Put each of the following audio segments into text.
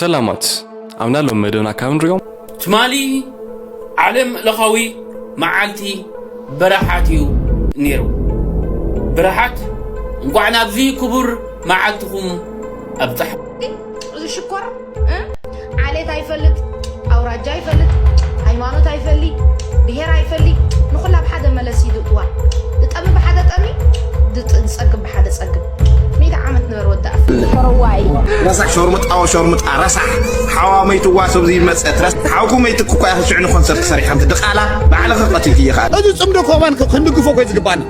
ሰላማት፣ ኣብና ሎም መደብና ካብ ንሪኦም። ትማሊ ዓለም ለኻዊ መዓልቲ ብረሓት እዩ ነይሩ። ብረሓት፣ እንኳዕ ናብዚ ክቡር መዓልትኹም ኣብጻሕ። እዚ ሽኮር እ? ዓሌት ኣይፈልጥ፣ ኣውራጃ ኣይፈልጥ፣ ሃይማኖት ኣይፈሊ፣ ብሄር ኣይፈሊ፣ ንኹላ ብሓደ መለስ ይድእዋ። ዝጠሚ ብሓደ ጠሚ፣ ዝጥ- ዝጸግብ ብሓደ ጸግብ። ሚእቲ ዓመት ንበር ወዲ ኣፍ። ሽኮረዋይ። ረሳሕ ሸርሙጣ ወሸርሙጣ ረሳሕ ሓዋ መይትዋ ሰብዚ መፀት ረስ ሓውኩ መይትኩ እኳ ኢኺ ሽዕኒ ኮንሰርት ሰሪሓ ድቓላ ባዕልኺ ቀቲልኪ ይኽኣል። እዚ ጽምዶ ኮማን ክንድግፎ ኮይ ዝግባና።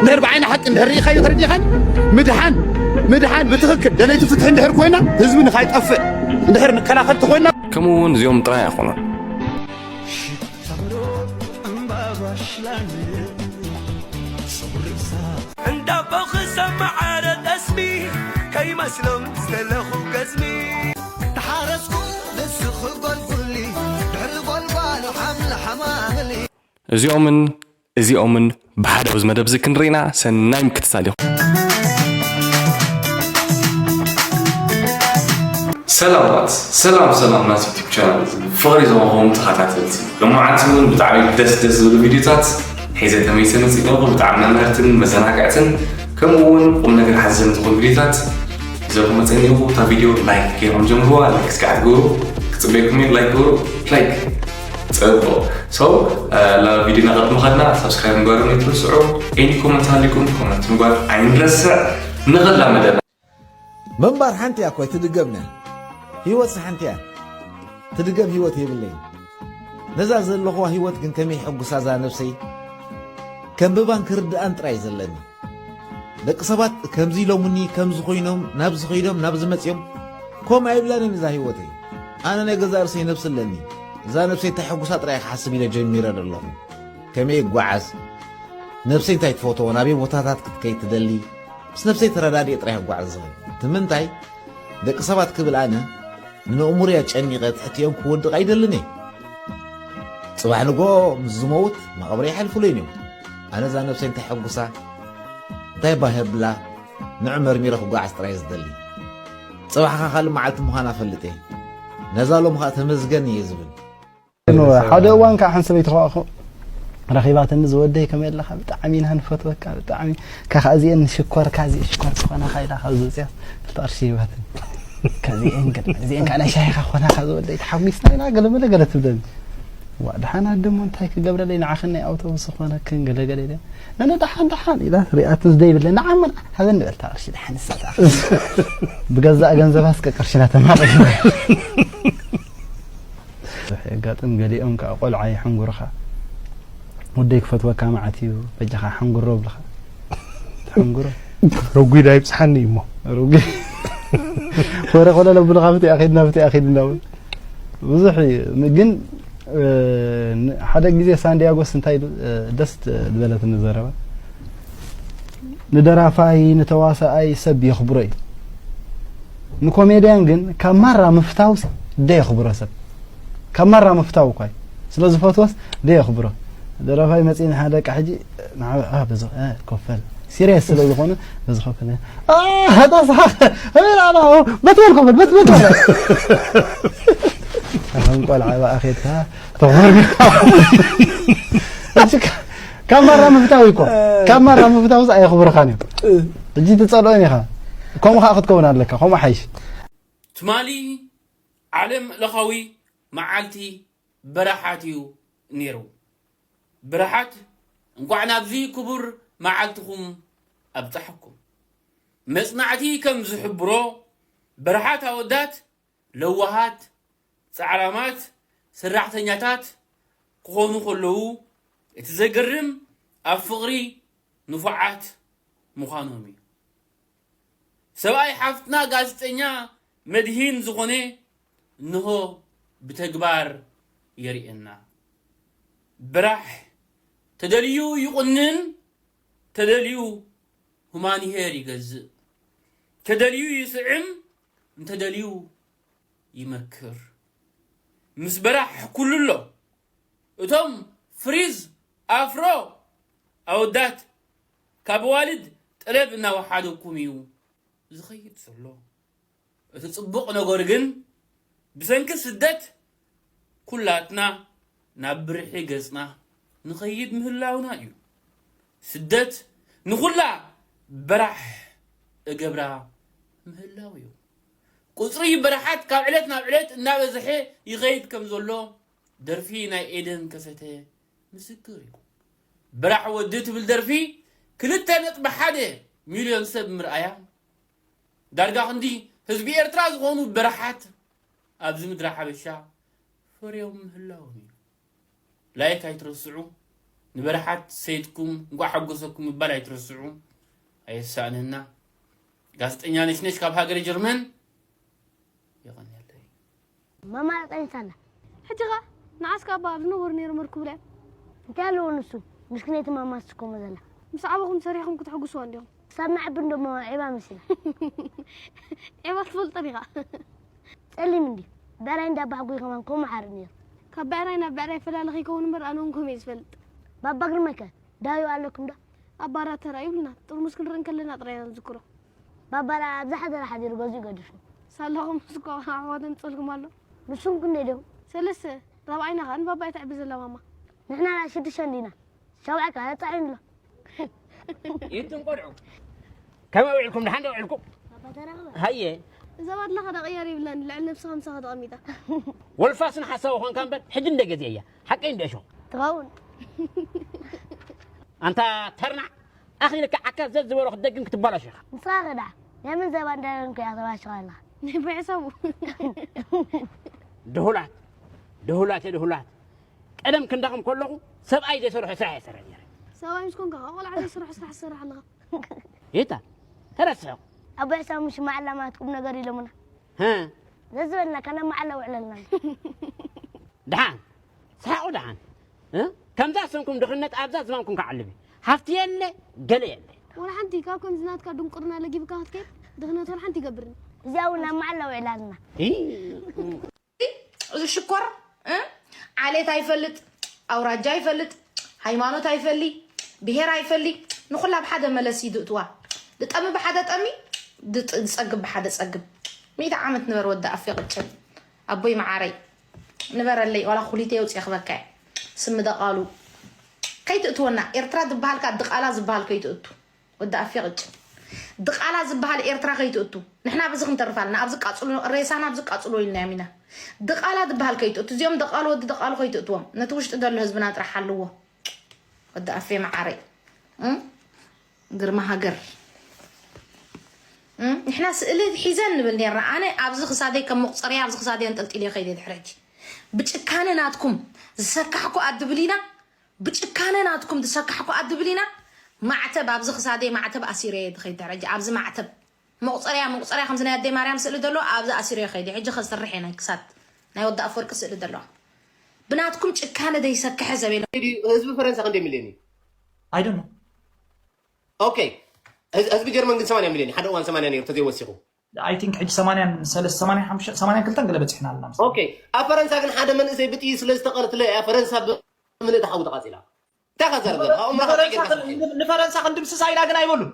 እንድሕር ብዓይኒ ሓቂ እንድሕር ርኢኻዮ ተረዲኻኒ ምድሓን ምድሓን ብትኽክል ደለይቲ ፍትሒ እንድሕር ኮይና ህዝቢ ንኻይጠፍእ እንድሕር ንከላኸል ተኾይና ከምኡ እውን እዚኦም ጥራይ ኣይኮኑን። እንዳቦ ክሰማዓረ ጠስሚ ከይመስሎም ዝተለኹ ገዝሚ ተሓረስኩ ንስኺ ጎልጉሊ ድሕሪ ጎልጓል ሓምሊ ሓማምሊ እዚኦምን እዚኦምን ብሓደ ኣብዚ መደብ እዚ ክንርኢና ሰናይ ምክትታል ኢኹም። ሰላማት ሰላም ሰላም ናት ዩቲብ ቻናል ፍቕሪ ዝመኾም ተኸታተልቲ፣ ሎማዓንቲ እውን ብጣዕሚ ደስ ደስ ዝብሉ ቪዲዮታት ሒዘ ተመይሰ መፅእ ኣለኹ። ብጣዕሚ መምህርትን መዘናግዕትን ከምኡ እውን ቁም ነገር ሓዘን ዝኾኑ ቪዲዮታት ሒዘ መፅእ ኣለኹ። እታ ቪዲዮ ላይክ ገይሮም ጀምርዋ። ላይክ እስካዕ ትገብሩ ክፅበየኩም እየ። ላይክ ግበሩ። ላይክ ፅቡቕ። So ላ ቪዲዮ ናቐድሚ ኸድና ሳብስክራይብ ምግባር ኣይትርስዑ። ኤኒ ኮመንት ሃሊኩም ኮመንት ምግባር ኣይንረስዕ። ንኸላ መደብና ምንባር ሓንቲ እያ እኮ ኣይትድገምን እያ። ህይወትሲ ሓንቲ እያ። ትድገም ህይወት የብለይን። ነዛ ዘለኹዋ ህይወት ግን ከመይ ሕጉሳ እዛ ነብሰይ ከንብባን ክርድኣን ጥራይ እዩ ዘለኒ። ደቂ ሰባት ከምዚ ኢሎምኒ ከምዚ ኮይኖም ናብዚ ከይዶም ናብዚ መፅዮም ከምኡ ኣይብላንን እዛ ህይወተይ። ኣነ ናይ ገዛእ ርእሰይ ነብሲ ኣለኒ። እዛ ነብሰይ እንታይ ሕጉሳ ጥራይ ክሓስብ ኢለ ጀሚረ ዘለኹ። ከመይ ይጓዓዝ ነብሰይ እንታይ ትፈትዎ ናበይ ቦታታት ክትከይድ ትደሊ ምስ ነብሰይ ተረዳዲኤ ጥራይ ክጓዓዝ ዝኽእል። እቲ ምንታይ ደቂ ሰባት ክብል ኣነ ንነእሙርያ ጨኒቐ ትሕቲኦም ክወድቕ ኣይደልን እየ። ጽባሕ ንጎ ምስ ዝመውት መቐብረ ይሓልፉለይን እዮም። ኣነ እዛ ነብሰይ እንታይ ሕጉሳ እንታይ ባህ የብላ ንዑ መርሚረ ክጓዓዝ ጥራይ ዝደሊ። ጽባሕኻ ካልእ መዓልቲ ምዃና ፈልጥ እየ። ነዛ ሎም ኸኣ ተመስገን እየ ዝብል። ሓደ እዋን ከዓ ሓንቲ ሰበይቲ ከዋእኹ ረኺባትኒ ዝወደይ ከመይ ኣለኻ ብጣዕሚ ኢና ንፈትወካ ብጣዕሚ ካኻ እዚአን ሽኮርካ እዚአ ሽኮር ክኾናኻ ኢላ ካብ ዝውፅያ ክልተ ቅርሺ ሂባትኒ ከዚአን ገለ እዚአን ከዓ ናይ ሻሂኻ ክኾናኻ ዝወደይ ተሓጒስና ኢና ገለ መለ ገለ ትብለኒ ዋ ደሓን ኣደሞ እንታይ ክገብረለይ ንዓኽን ናይ ኣውቶቡስ ዝኾነክን ገለ ገለ ኢለ ነነ ደሓን ደሓን ኢላ ሪኣትን ዝደይ ብለ ንዓመን ሃበኒ በልታ ቅርሺ ደሓን ንሳታ ብገዛእ ገንዘባ እስከ ቅርሽና ተማቒ የጋጥም ገሊኦም ከዓ ቆልዓ ይሕንጉርኻ ወደይ ክፈትወካ መዓት እዩ በጃኻ ሕንጉሮ ብልኻ ትሕንጉሮ ረጒድ ኣይብፅሓኒ እዩ እሞ ሩጊ ወረ ቆለ ለብልኻ ብቲ ኣኺድና ብቲ ኣኺድና እውን ብዙሕ እዩ ግን ሓደ ግዜ ሳንዲያጎስ እንታይ ኢሉ ደስ ዝበለትኒ ዘረባ ንደራፋይ ንተዋሳኣይ ሰብ የኽብሮ እዩ ንኮሜድያን ግን ካብ ማራ ምፍታው ደ የኽብሮ ሰብ ካብ ማራ ምፍታው እኳ እዩ ስለ ዝፈትወስ ደ የኽብሮ ደራፋይ መፂ ንሓደ ቃ ሕጂ በዚ ኮፈል ሲሪየስ ስለ ዝኾነ በዚ ኮፈል በቲ በል ኮፈል በቲ በል ከም ቆልዓ ብኣ ኬድካ ተኾርቢኻ ካብ ማራ ምፍታው እኮ ካብ ማራ ምፍታው ኣየኽብርኻን እዩ ሕጂ ትፀልኦን ኢኻ ከምኡ ከዓ ክትከውን ኣለካ ከምኡ ሓይሽ ትማሊ ዓለም ለኻዊ መዓልቲ ብረሓት እዩ ነይሩ። ብረሓት እንኳዕ ናብዚ ክቡር መዓልትኹም ኣብፀሐኩም። መፅናዕቲ ከም ዝሕብሮ ብረሓት ኣወዳት ለዋሃት፣ ፃዕራማት፣ ሰራሕተኛታት ክኾኑ ከለዉ እቲ ዘገርም ኣብ ፍቕሪ ንፉዓት ምዃኖም እዩ። ሰብኣይ ሓፍትና ጋዜጠኛ መድሂን ዝኾነ እንሆ ብተግባር የርእየና። ብራሕ ተደልዩ ይቑንን፣ ተደልዩ ሁማኒሄር ይገዝእ፣ ተደልዩ ይስዕም፣ እንተደልዩ ይመክር። ምስ በራሕ ኩሉ ኣሎ። እቶም ፍሪዝ ኣፍሮ ኣወዳት ካብ ኣዋልድ ጠለብ እናወሓደኩም እዩ ዝኸይድ ዘሎ። እቲ ጽቡቕ ነገር ግን ብሰንኪ ስደት ኩላትና ናብ ብርሒ ገጽና ንኸይድ ምህላውና እዩ። ስደት ንኹላ በራሕ እገብራ ምህላው እዩ። ቁጽሪ በረሓት ካብ ዕለት ናብ ዕለት እናበዝሐ ይኸይድ ከም ዘሎ ደርፊ ናይ ኤደን ከሰተ ምስክር እዩ። በራሕ ወዲ ትብል ደርፊ ክልተ ነጥቢ ሓደ ሚልዮን ሰብ ምርኣያ፣ ዳርጋ ክንዲ ህዝቢ ኤርትራ ዝኾኑ በረሓት ኣብዚ ምድሪ ሓበሻ ፈርዮም ምህላዎም እዩ። ላይክ ኣይትረስዑ፣ ንበረሓት ሰይድኩም እንኳዕ ሓጎሰኩም ምባል ኣይትረስዑ። ኣየሳእነና። ጋዜጠኛ ነሽነሽ ካብ ሃገረ ጀርመን። የቐንየለይ። ማማ ጠንሳላ። ሕጂ ኸ ንዓስ ካብ ኣብ ዝነበሩ ነይሮም እርኩብ ለ እንታይ ኣለዎ ንሱ? ምስክነይቲ ማማ ትስከሞ ዘላ። ምስ ዓበኹም ሰሪሕኹም ክትሕጉስዋ እንዲኹም። ክሳብ ንዓቢ እንዶ ማማ ዒባ መሲላ። ዒባ ትፈልጦ ዲኻ? ጸሊም እንዲ። ብዕራይ እንዳ ኣባሕጎይ ከማን ከምኡ ሓርእ ነይሩ። ካብ ብዕራይ ናብ ብዕራይ ፈላለ ከይከውን እምበር ኣነ እውን ከምኡ እየ ዝፈልጥ። ባባ ግርመከ ዳዩ ኣለኩም ዶ? ኣባራ ተራእዩ ይብሉና። ጥርሙስ ክንርኢ እንከለና ጥራይ ኢና ንዝክሮ። ባባ ደኣ ኣብዚ ሓደረ ሓዲሩ ገዝኡ ገዲፉ። ሳላኹም ምስ ኮ ኣሕዋት ኣምጽልኩም ኣሎ። ንስኹም ክንደይ ዲኹም? ሰለስተ። ራብዓይና ከኣ ንባባ እያ ተዕቢ ዘላ ማማ። ንሕና ደኣ ሽዱሽተ እንዲና። ሻውዓይ ከኣ ተጻዒኑ ኣሎ። ይትን ቆልዑ ከመይ ውዒልኩም? ደሓን ዶ ውዒልኩም? ሃየ። እዛ ባድላ ከዳ ቅያር ይብላን ልዕል ነብስኻ ምሳኻ ተቐሚጣ። ወልፋስን ሓሳዊ ኾንካ እምበር ሕጂ እንደ ገዜ እያ ሓቀይ እንደ እሾ ትኸውን። ኣንታ ተርናዕ ኣኺልካ ዓካ ዘዝበሎ ክትደግም ክትባላሾ ኢኻ። ንስኻ ከዳ ናይ መን ዘባ እንዳረንኩ እያ ተባሽኻ ኣለኻ? ናይ ብሕሰቡ። ድሁላት ድሁላት ድሁላት ቀደም ክንዳኹም ከለኹ ሰብኣይ ዘይሰርሖ ስራሕ እየ ዝሰርሕ ነይረ። ሰብኣይ ምስ ኮንካ ካብ ቆልዓ ዘይስርሖ ስራሕ ትሰርሕ ኣለኻ። ይታ ተረስሑ። ኣቦይ ሕሳም ምሽ ማዕላ ማለት ቁም ነገር ኢሎምና። ህ ዘዝበልና ካና ማዕላ ውዕለልና። ደሓን ስሓቑ ደሓን እ ከምዛ ስምኩም ድኽነት ኣብዛ ዝማምኩም ክዓልብ እዩ። ሃፍቲ የለ ገለ የለ። ወላ ሓንቲ ካብ ከምዚ ናትካ ድንቁርና ለጊብካ ክትከይድ ድኽነት ወላ ሓንቲ ይገብርን። እዚኣ እውን ኣብ ማዕላ ውዕላልና። ይ- እዚ ሽኮር እ ዓሌት ኣይፈልጥ፣ ኣውራጃ ኣይፈልጥ፣ ሃይማኖት ኣይፈሊ፣ ብሄር ኣይፈሊ፣ ንኹላ ብሓደ መለስ እዩ ድእትዋ። ድጠሚ ብሓደ ጠሚ፣ ድጥ- ዝጸግብ ብሓደ ጸግብ። ሚእቲ ዓመት ንበር ወዲ ኣፌ ቅጭን። ኣቦይ መዓረይ ንበረለይ፣ ዋላ ኩሊተይ ኣውፅየ ክበካ እየ። ስሚ ደቓሉ ከይትእትወና፣ ኤርትራ ዝበሃል ከኣ ድቓላ ዝበሃል ከይትእቱ። ወዲ ኣፌ ቅጭ ድቓላ ዝበሃል ኤርትራ ከይትእቱ ንሕና ብዚ ክንተርፍ ኣለና ኣብዚ ቃጽሎ ሬሳና ኣብዚ ቃጽሎ ኢልናዮም ኢና ድቓላ ዝበሃል ከይትእቱ እዚኦም ደቓሉ ወዲ ደቓሉ ከይትእትዎም ነቲ ውሽጢ ዘሎ ህዝብና ጥራሕ ሓልዎ ወዲ ኣፌ መዓረይ እም ግርማ ሃገር እም ንሕና ስእሊ ሒዘን ንብል ኔርና ኣነ ኣብዚ ክሳደይ ከም መቁጸርያ ኣብዚ ክሳደይ ኣንጠልጢለ ከይደ ድሕሪ ሕጂ ብጭካነ ናትኩም ዝሰካሕኩ ኣድብል ኢና ብጭካነ ናትኩም ዝሰካሕኩ ኣድብል ኢና ማዕተብ ኣብዚ ክሳደይ ማዕተብ ኣሲረ እየ ዝኸይድ ድሕሪ ሕጂ ኣብዚ ማዕተብ መቑፀርያ መቑፀርያ ከምዚ ናይ ኣደይ ማርያም ስእሊ ዘሎ ኣብዚ ኣሲረ እየ ከይደ ሕጂ ከስርሕ እየ ናይ ክሳድ ናይ ወዲ ኣፈወርቂ ስእሊ ዘለዋ ብናትኩም ጭካነ ዘይሰክሐ ዘቤለ ህዝቢ ፈረንሳ ክንደይ ሚልዮን እዩ I don't know okay ህዝቢ ጀርመን ግን 80 ሚልዮን ሓደ እዋን 80 ነይሩ ተዘይወሲኹ I think ሕጂ ሰማንያን ሰለስተ ሰማንያን ሓሙሽተ ሰማንያን ክልተን ገለ በጺሕና ኣለና። ኦኬ ኣብ ፈረንሳ ግን ሓደ መንእሰይ ብጥይት ስለ ዝተቐትለ እያ ፈረንሳ ብምልእቲ ሓዊ ተቓጺላ። እንታይ ኢኻ ትዛረብ ዘለኻ? ኣእምሮኻ ንፈረንሳ ተቐይርካ ስራሕ እዩ። ንፈረንሳ ክንድምስሳ ኢና ግን ኣይበሉን።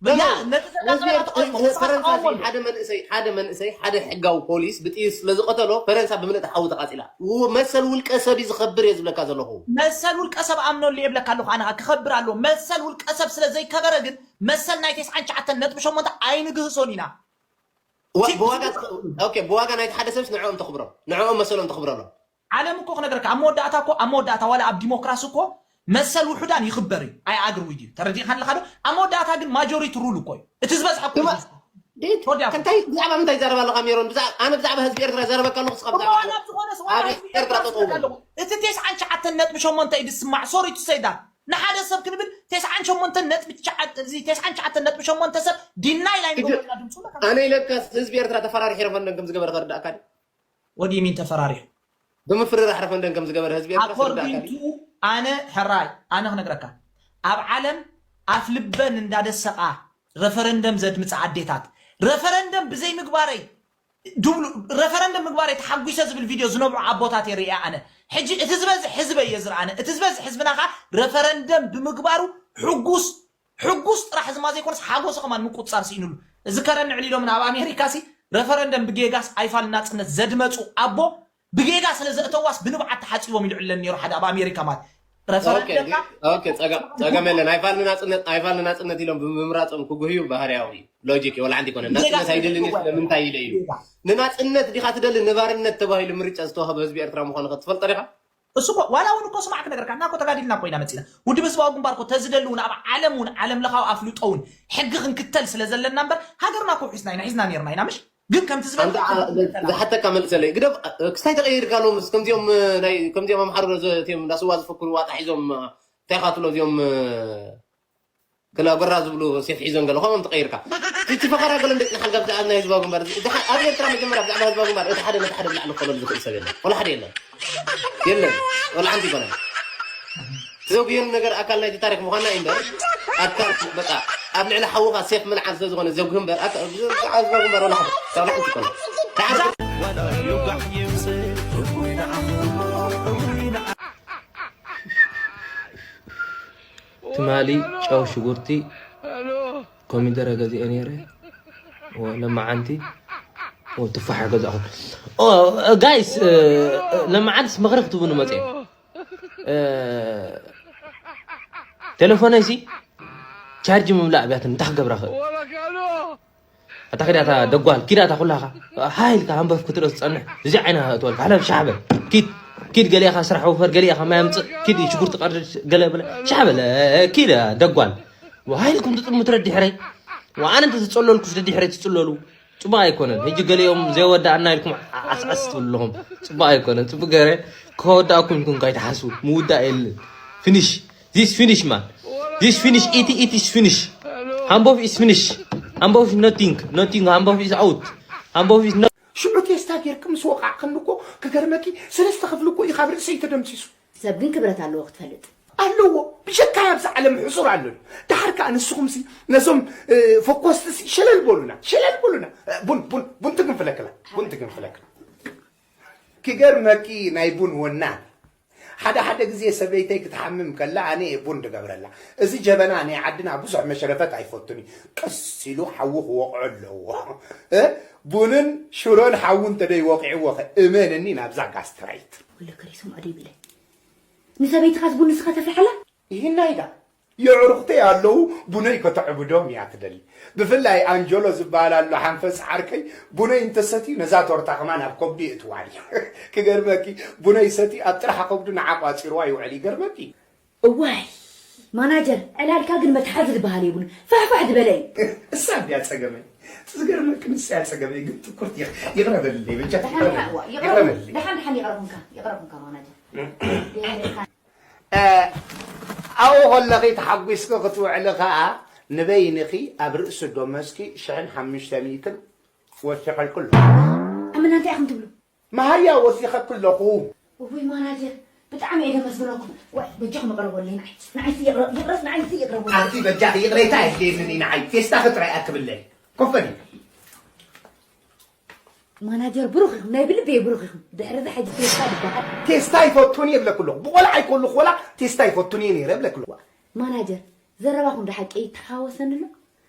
በቃ ነቲ ዘጋጠመና ህዝቢ ኤርትራ ህዝቢ ተቃውሞ ፈረንሳ ኣሎ። ሓደ መንእሰይ ሓደ መንእሰይ ሓደ ሕጋዊ ፖሊስ ብጥይት ስለ ዝቐተሎ ፈረንሳ ብምልእቲ ሓዊ ተቓጺላ። ው- መሰል ውልቀ ሰብ እዩ ዝኸብር እየ ዝብለካ ዘለኹ። መሰል ውልቀ ሰብ ኣምነሉ የብለካ ኣለኹ ኣነ ክኸብር ኣለዎ። መሰል ውልቀ ሰብ ስለ ዘይከበረ ግን መሰል ናይ ተስዓን ትሽዓተን ነጥቢ ሸሞንተ ኣይንግህሶን ኢና። ዋ- ብዋጋ ትኸ- ኦኬ ብዋጋ ናይቲ ሓደ ሰብስ ንዕኦም ተኽብሮም ንዕኦም መሰሎም ተኽብረሎም ዓለም እኮ ክነግረካ ኣብ መወዳእታ እኮ ኣብ መወዳእታ ዋላ ኣብ ዲሞክራሲ እኮ መሰል ውሑዳን ይኽበር እዩ። I agree with you ተረዲእካ ኣለካ ዶ? ኣብ መወዳእታ ግን ማጆሪቲ ሩል እኮ እዩ። እቲ ዝበዝሐ እኮ እዩ። ዴት ተወዲያ እኮ። እንታይ ብዛዕባ ምንታይ ይዛረብ ኣለኻ ሜሮን ብዛ- ኣነ ብዛዕባ ህዝቢ ኤርትራ ይዛረበካ ኣለኹ ስኻ ብዛዕባ እሞ ዓለም። ናብ ዝኾነ ሰዋራ ኣብ ህዝቢ ኤርትራ ጠጠው በል። እቲ ቴስዓን ትሽዓተን ነጥቢ ሸሞንተ እዩ ዝስማዕ sorry to say that ንሓደ ሰብ ክንብል ቴስዓን ሸሞንተን ነጥቢ ትሽዓተ እዚ ቴስዓን ትሽዓተን ነጥቢ ሸሞንተ ሰብ ዲናይ ላይ ንገብረላ ድምፁ ኣለካ ኣነ ኢለካስ ህዝቢ ኤርትራ ተፈራሪሒ ረፈንደን ከም ዝገበረ ከርዳእካ ድዩ What do you mean ተፈራሪሑ? ብምፍርራሕ ረፈንደን ከም ዝገበረ ህዝቢ ኤርትራ ኣኮርዲንግ ቱ ኣነ ሕራይ ኣነ ክነግረካ ኣብ ዓለም ኣፍ ልበን እንዳደሰቃ ረፈረንደም ዘድምፃ ኣዴታት ረፈረንደም ብዘይ ምግባረይ ድብሉ ረፈረንደም ምግባረይ ተሓጒሰ ዝብል ቪድዮ ዝነብዑ ኣቦታት የርእያ ኣነ ሕጂ እቲ ዝበዝሕ ህዝበ እየ ዝረኣነ እቲ ዝበዝሕ ህዝብና ከዓ ረፈረንደም ብምግባሩ ሕጉስ ሕጉስ ጥራሕ ዝማ ዘይኮነስ ሓጎሱ ከማን ምቁፅፃር ስኢኑሉ እዚ ከረን ንዕሊሎምን ኣብ ኣሜሪካ ሲ ረፈረንደም ብጌጋስ ኣይፋል ናጽነት ዘድመጹ ኣቦ ብጌጋ ስለ ዘእተዋስ ብንብዓት ተሓጺቦም ኢሉ ዕለን ነይሩ። ሓደ ኣብ ኣሜሪካ ማለት ረፈረንደምና ጸገም የለን። ኣይፋል ንናጽነት ኢሎም ብምምራጾም ክጉህዩ ባህርያዊ እዩ። ሎጂክ የወላ ሓንቲ ይኮነ። ናጽነት ኣይደልን ስለምንታይ ኢለ እዩ። ንናጽነት ዲኻ ትደሊ ንባርነት ተባሂሉ ምርጫ ዝተዋህበ ህዝቢ ኤርትራ ምዃኑ ክትፈልጦ ዲኻ? እሱ እኮ ዋላ እውን እኮ ስማዕ ክነግረካ እና እኮ ተጋዲልና እኮ ኢና መፂና ውድብ ህዝባዊ ግንባር እኮ ተዝደሊ እውን ኣብ ዓለም እውን ዓለም ለኻዊ ኣፍልጦ እውን ሕጊ ክንክተል ስለ ዘለና እምበር ሃገርና እኮ ሒዝና ኢና ሒዝና ነርና ኢና ምሽ ግን ከምቲ ዝበልካ ዝሓተካ መልሰለይ ግደፍ። ክስታይ ተቀይርካ ሎምስ ከምዚኦም ናይ ከምዚኦም ኣምሓሩ ዘትዮም እንዳስዋ ዝፈክሩ ዋጣ ሒዞም እንታይ ካትሎ እዚኦም ገለ ጎራ ዝብሉ ሴፍ ሒዞም ገለ ከምኦም ተቀይርካ እቲ ፈኸራ ገለ እንደጭንሓልካ ብዛዕባ ናይ ህዝባዊ ግንባር እዚ ድሓ ኣብ ኤርትራ መጀመርያ ብዛዕባ ህዝባዊ ግንባር እቲ ሓደ ነቲ ሓደ ብላዕሊ ክኸለሉ ዝኽእል ሰብ የለን። ወላ ሓደ የለን። የለን። ወላ ሓንቲ ይኮነ ዘጉየን ነገር ኣካል ናይቲ ታሪክ ምዃንና እዩ እምበር ኣካል በቃ ኣብ ልዕሊ ሓውኻ ሴፍ ምልዓል ስለ ዝኾነ ዘጉህ እምበር ኣካ- ብዛዕባ ህዝባዊ ግንባር ወላ ሓደ ወላ ሓንቲ ይኮነ። ትማሊ ጨው ሽጉርቲ ኮሚደረ ገዚኤ ነይረ። ለማዓንቲ ትፋሕ ገዛኹ ጋይስ። ለማዓንትስ ምኽሪ ክትብኑ መፅኦም። ቴሌፎነይሲ ቻርጅ ምምላእ ኣብያትን እንታይ ክገብራ ክእል ኣታ ኪዳ እታ ደጓል ኪዳ እታ ኩላኻ ሃይ ኢልካ ሃንበፍ ክትርኢ ትጸንሕ እዚ ዓይና እትበል ካሕለፍ ሻሕ በል ኪድ ኪድ ገሊኻ ስራሕ ወፈር ገሊኻ ማይ ኣምጽእ ኪድ ሽጉርቲ ቀርድ ገለ በለ ሻሕ በል ኪድ ደጓል ሃይ ኢልኩም ትጥምቱ ደድሕረይ ኣነ እንተ ዝጸለልኩስ ደድሕረይ ትጽለሉ ጽቡቅ ኣይኮነን ሕጂ ገሊኦም ዘይወዳእና ኢልኩም ዓስዓስ ትብሉ ኣለኹም ጽቡቅ ኣይኮነን ጽቡቅ ገረ ከወዳእኩም ኢልኩም ካይትሓስቡ ምውዳእ የለን finish This finish man. This finish. It it is finish. Hambof is finish. Hambof is nothing. Nothing. Hambof is out. Hambof is not. ሽዑ ቴስታ ጌርኪ ምስ ወቃዕክኒ እኮ ክገርመኪ ሰለስተ ክፍሊ እኮ እዩ ካብ ርእሰይ ተደምሲሱ። ሰብ ግን ክብረት ኣለዎ ክትፈልጥ። ኣለዎ ብጀካይ ኣብዚ ዓለም ሕሱር ኣሎ ድዩ። ደሓር ከኣ ንስኹምሲ ነዞም ፈኮስቲሲ ሸለል በሉና ሸለል በሉና። ቡን ቡን ቡን ትግንፍለክላ ቡን ትግንፍለክላ። ክገርመኪ ናይ ቡን ወናን ሓደ ሓደ ግዜ ሰበይተይ ክትሓምም ከላ ኣነ እየ ቡን ድገብረላ። እዚ ጀበና ናይ ዓድና ብዙሕ መሽረፈት ኣይፈቱን እዩ። ቀስ ኢሉ ሓዊ ክወቕዖ ኣለዎ። እ? ቡንን ሽሮን ሓዊ እንተደይ ወቒዕዎ ኸ እመንኒ ናብዛ ጋስትራይት። ወለ ከሪሶም ኣደ ይብለ ንሰበይትኻስ ቡን ንስኻ ተፍልሓላ? ይህናይዳ የዕሩኽተይ ኣለዉ ቡነይ ከተዕብዶም እያ ትደሊ። ብፍላይ ኣንጀሎ ዝበሃል ኣሎ ሓንፈጽ ዓርከይ ቡነይ እንተሰትዩ ነዛ ቶርታ ከማን ኣብ ከብዱ የእትዋ ድዩ። ክገርመኪ ቡነይ ሰትዩ ኣብ ጥራሕ ከብዱ ንዓ ቋጺርዋ ይውዕል ይገርመኪ። እዋይ ማናጀር ዕላልካ ግን መትሓዚ ዝበሃል የብሉን ፋሕፋሕ ዝበለ እዩ። እሳ እንድያ ጸገመይ ዝገርመኪ ንሳ እያ ጸገመይ ግን ትኩርቲ ይቕረ በልለይ በጃ ይቕረ በልለይ። ደሓን ደሓን ይቕረ ኩንካ ይቕረ ኩንካ ማናጀር ኣብኡ ከለኺ ተሓጒስኪ ክትውዕሊ ከኣ ንበይንኺ ኣብ ርእሲ ዶመስኪ ሽሕን ሓሙሽተ ሚእትን ወሲኸልኪ ኣለኹ። ኣብ ምናንታይ ኢኹም ትብሉ? መሃያ ወሲኸኪ ኣለኹ። እውይ ማናጀር ብጣዕሚ እየ ደመስግነኩም። ዋይ በጃኹም ይቕረበለይ ንዓይ ንዓይሲ ይቕረስ ንዓይሲ ይቕረበለይ። ኣቲ በጃኺ ይቕሬታ የድልየንን እዩ ንዓይ ፌስታኺ ጥራይ ኣክብለይ። ኮፍ በሊ። ማናጀር ብሩኽ ኢኹም ናይ ብልቢ እየ ብሩኽ ኢኹም ድሕሪ እዚ ሕጂ ቴስታ ዝበሃል ቴስታ ይፈቱን እየ እብለኪ ኣለኹ ብቆልዓ ይኮልኹ ወላ ቴስታ ይፈቱን እየ ነይረ እብለኪ ኣለኹ ማናጀር ዘረባኹም ደሓቂ ይተሓወሰኒ ኣሎ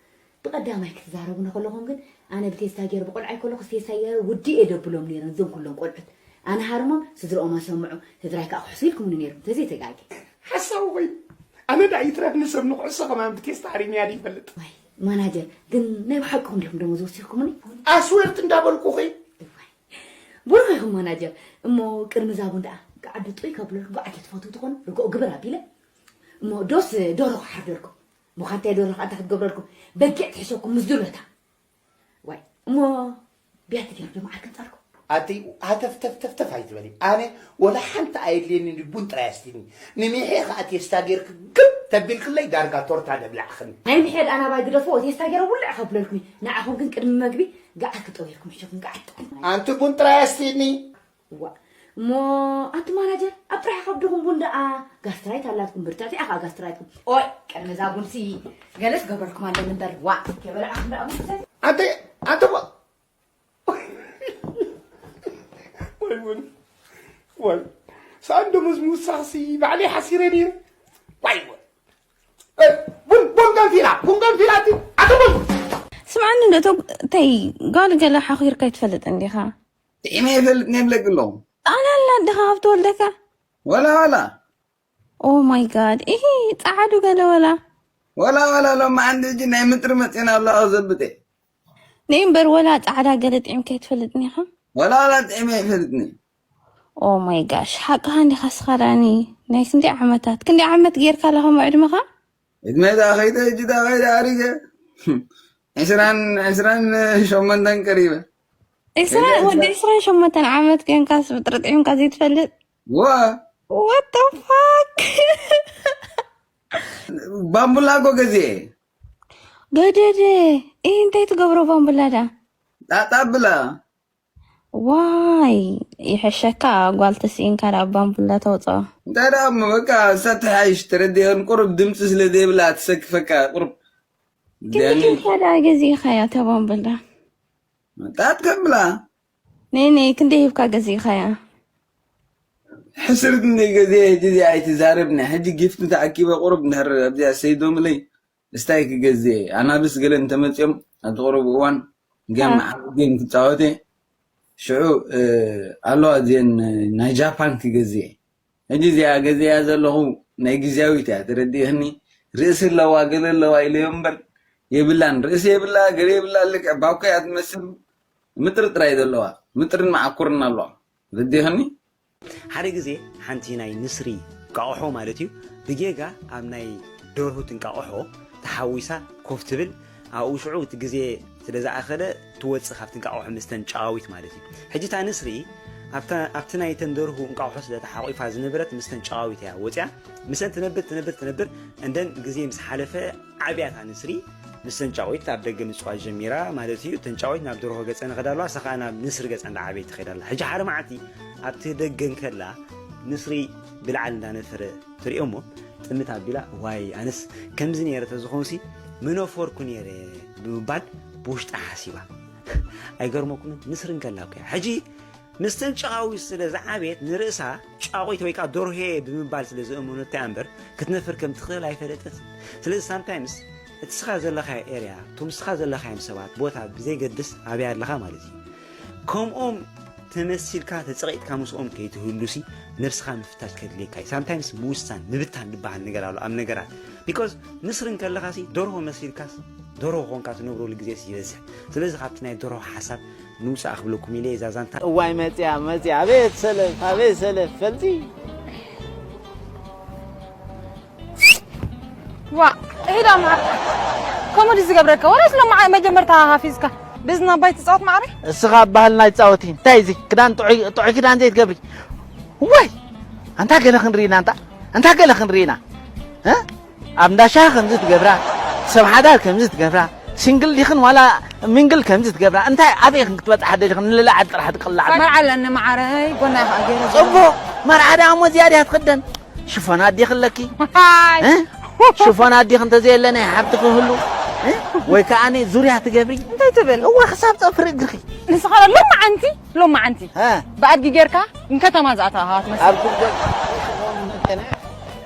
ብቐዳማይ ክትዛረቡ ነከለኹም ግን ኣነ ብቴስታ ገይረ ብቆልዓ ይኮለኹ ቴስታ ገይረ ውዲ እየ ደብሎም ነይረ እዞም ኩሎም ቆልዑት ኣነ ሃርሞም ስድርኦም ኣሰምዑ ስድራይ ከዓ ክሕሱ ኢልኩምኒ ነይርኩም ተዘይተጋጊ ሓሳዊ ኮይኑ ኣነ ዳ ይትረፍ ንሰብ ንኩዕሶ ከማን ብቴስታ ሃሪምያ ድይፈልጥ ማናጀር ግን ናይ ብሓቅኹም ዲኹም ደሞዝ ወሲኽኩምኒ? ኣስዌርት እንዳበልኩኺ። ብሩኽ ኢኹም ማናጀር። እሞ ቅድሚ እዛ ቡን ደኣ ገዓት ጥዑይ ካብ ብለልኩም ገዓት እየ ትፈትው ትኾኑ? ርግኦ ግበር ኣቢለ። እሞ ዶስ ደርሆ ክሓርደልኩም? እሞ ካብ እንታይ ደርሆ ከኣ እንታይ ክትገብረልኩም? በጊዕ ትሕሸኩም ምስ ዱለታ። ዋይ እሞ ቢያቲ ገይሩ ዶ መዓር ከምጻልኩም? ኣቲ ሃተፍተፍተፍተፍ ኣይትበሊ ኣነ ወላ ሓንቲ ኣየድልየኒ ቡን ጥራይ ኣስቲኒ ንሚሐ ከኣ ቴስታ ጌርኪ ግብ ተቢልክለይ ዳርጋ ቶርታ ደብላዕኽኒ። ናይ ምሕየ ደኣ ናባይ ግደፍዎ ቴስታ ጌረ ውልዕ ከብለልኩም እዩ ንዓኹም ግን ቅድሚ መግቢ ገዓት ክጠውየልኩም ሕሸኩም ገዓት ጥዕም። ኣንቲ ቡን ጥራይ ኣስቲኒ። እዋ እሞ ኣቲ ማናጀር ኣብ ጥራሕ ከብድኹም ቡን ደኣ ጋስትራይት ኣላትኩም ብርትዕቲ ኢኻ ጋስትራይትኩም። ኦይ ቅድሚ እዛ ቡንሲ ገለስ ገበርኩም ኣለኒ እምበር ዋእ ከይበላዕኹም ደኣ ቡን ትሰትዩ። ኣንቲ ኣንቲ ወይ ቡን ወይ ሳንዶ ምስ ምውሳኽሲ ባዕለይ ሓሲረ ነይረ። ዋይ ወይ ቡን ቡን ገንፊላ ቡን ገንፊላ እቲ ኣቲ ቡን ስምዓኒ እንዶ እቶም ተይ፣ ጓል ገለ ሓኺርካ ይትፈልጥ እንዲኻ? ጥዒመ ይፈልጥ ነብለግሎም። ኣነ ኣላ እንዲኻ ኣብ ትወልደካ? ወላ ወላ። Oh my God፣ ኢሂ፣ ጸዓዱ ገለ ወላ። ወላ ወላ፣ ሎም ዓንዲ እጂ ናይ ምጥሪ መጺና ኣሎ ኣዘብጤ። ነይ እምበር ወላ ጻዕዳ ገለ ጥዒምካ ይትፈልጥኒ ኢኻ? ወላ ወላ ጥዒመ ይፈልጥኒ። Oh my gosh፣ ሓቅኻ እንዲኻ ስኻ ዳኒ። ናይ ክንደይ ዓመታት፣ ክንደይ ዓመት ጌርካ ኣላ ከምኡ ዕድመኻ? ዕድመይ ደኣ ከይደ፣ እጂ ደኣ ከይደ ኣሪገ። ዕስራን፣ ዕስራን ሸሞንተን ቀሪበ። ዕስራን፣ ከይደ ወዲ ዕስራን ሸሞንተን ዓመት ኮይንካስ ምጥሪ ጥዒምካ ዘይትፈልጥ? ዋ። What the fuck? ባምቡላ እኮ ገዚኤ። ገደደ። ኢሂ፣ እንታይ ትገብሮ ባምቡላ ዳ? ጣጣ ብላ። ዋይ፣ ይሕሸካ ጓል ተስኢንካ ዳ ባምቡላ ተውፅኦ። እንታይ ደኣ እሞ በቃ እሳ ትሓይሽ፣ ተረዲአን ቁሩብ ድምፂ ስለ ዘይብላ ትሰክፈካ ቁሩብ። ክንዲ ደኒ። ጌርካ ዳ ገዚእኻያ እታ ባምቡላ? ጣት ከብላ። ነይ ነይ፣ ክንደይ ሂብካ ገዚእኻያ? ሕስርት እንደ ገዜ ሕጂ እዚኣ ኣይትዛረብኒ። ሕጂ ጊፍት ተኣኪበ ቁሩብ እንድሕር ኣብዚኣ ሰይዶምለይ እስታይ ክገዝእ እየ። ኣናብስ ገለ እንተመፅኦም ኣብቲ ቁሩብ እዋን ጌም፣ አ። ዓቢ ጌም ክፃወት እየ። ሽዑ፣ እ፣ ኣለዋ እዚአን ናይ ጃፓን ክገዝእ እየ። ሕጂ እዚኣ ገዚኣ ዘለኹ ናይ ግዝያዊት እያ፣ ተረዲእኽኒ? ርእሲ ኣለዋ፣ ገለ ኣለዋ ኢለዮ እምበር የብላን። ርእሲ የብላ፣ ገለ የብላ፣ ልክዕ ባኮ እያ ትመስል። ምጥሪ ጥራይ ዘለዋ፣ ምጥርን መዓኩርን ኣለዋ። ተረዲእኽኒ? ሓደ ግዜ ሓንቲ ናይ ንስሪ እንቃቑሖ ማለት እዩ፣ ብጌጋ ኣብ ናይ ደርሁት እንቃቑሖ ተሓዊሳ ኮፍ ትብል። ኣብኡ ሽዑ እቲ ግዜ ስለ ዝኣኸለ ትወጽእ ካብቲ እንቃቑሖ ምስተን ጨቓዊት ማለት እዩ። ሕጂ እታ ንስሪ ኣብታ፣ ኣብቲ ናይተን ደርሁ እንቃቑሖ ስለ ተሓቑፋ ዝነበረት ምስተን ጨቓዊት እያ ወጽያ። ምስተን ትነብር፣ ትነብር፣ ትነብር። እንደን ግዜ ምስ ሓለፈ ዓብያ እታ ንስሪ ምስተን ጨቓዊት ኣብ ደገ ምጽዋት ጀሚራ ማለት እዩ። እተን ጨቓዊት ናብ ደርሆ ገጸን ይኸዳ ኣለዋ፣ እሳ ኸኣ ናብ ንስሪ ገጸን እንዳዓበየት ትኸይድ ኣላ። ሕጂ ሓደ መዓልቲ ኣብቲ ደገ እንከላ ንስሪ ብላዕሊ እንዳነፈረ ትሪኦ እሞ ጥምት ኣቢላ፣ "ዋይ ኣነስ ከምዚ ነይረ ተዝኾንሲ ምነፈርኩ ነይረ" ብምባል ብውሽጣ ሓሲባ። ኣይገርመኩምን? ንስሪ እንከላ እኮ እያ። ሕጂ ምስተን ጨቓዊት ስለ ዝዓበየት ንርእሳ ጫቑት ወይ ከኣ ደርሆ እየ ብምባል ስለ ዘእመነቶ እያ እምበር ክትነፍር ከም ትኽእል ኣይፈለጠትን። ስለዚ ሳምታይምስ እቲ ስኻ ዘለኻዮ ኤርያ፣ እቶም ስኻ ዘለኻዮም ሰባት፣ ቦታ ብዘይገድስ ኣበይ ኣለኻ ማለት እዩ። ከምኦም ተመሲልካ ተጸቒጥካ ምስኦም ከይትህሉሲ ነብስኻ ምፍታሽ ከድልየካ እዩ። ሳምታይምስ ምውሳን፣ ምብታን ዝበሃል ነገር ኣሎ ኣብ ነገራት። ቢኮዝ ንስሪ እንከለኻሲ ደርሆ መሲልካስ ደርሆ ኾንካ ትነብረሉ ግዜስ ይበዝሕ። ስለዚ ካብቲ ናይ ደርሆ ሓሳብ ንውጻእ ክብለኩም ኢለ እዛ ዛንታ። እዋይ መጽያ፣ መጽያ፣ ኣቤት ሰለፍ፣ ኣቤት ሰለፍ፣ ፈልጺ። ዋ፣ እሂዳ ማ-፣ ከምኡ ድዩ ዝገብረካ? ወላስ ሎማ መጀመርታ ሃፊዝካ? ብዝና ኣባይ ትጻወት ማዕረ? እስኻ ኣብ ባህልና ይጻወት እዩ። እንታይ እዚ? ክዳን ጥዑይ፣ ጥዑይ ክዳን ዘይትገብሪ? ወይ! ኣንታ ገለ ክንርኢና፣ ኣንታ፣ ኣንታ ገለ ክንርኢና። እ? ኣብ እንዳ ሻሂ ከምዚ ትገብራ፣ ሰብ ሓዳር ከምዚ ትገብራ፣ ሲንግል ዲኽን ዋላ ሚንግል ከምዚ ትገብራ። እንታይ ኣበይ ኢኽን ክትበጽሓ ደሊኽን? ንልዕሊ ዓዲ ጥራሕ ትቅላዕ። መርዓ ኣለኒ ማዓረይ፣ ጎና ኢኻ ገይረ። ጽቡቕ፣ መርዓ ደኣ እሞ እዚኣ ድያ ትኽደን? ሽፎን ኣዲኺ ኣለኪ? ሃይ። እ? ሽፎን ኣዲኺ እንተዘየለ ናይ ሓብቲ ክህሉ? እ? ወይ ከኣ ዙርያ ትገብሪ? እንታይ ትብል? እወ፣ ክሳብ ጸፍሪ እግርኺ። ንስኻ ሎማዓንቲ፣ ሎማዓንቲ። እ? ብኣድጊ ጌርካ ንከተማ ዝኣተኻ ትመስል። ኣብ ጉዳይ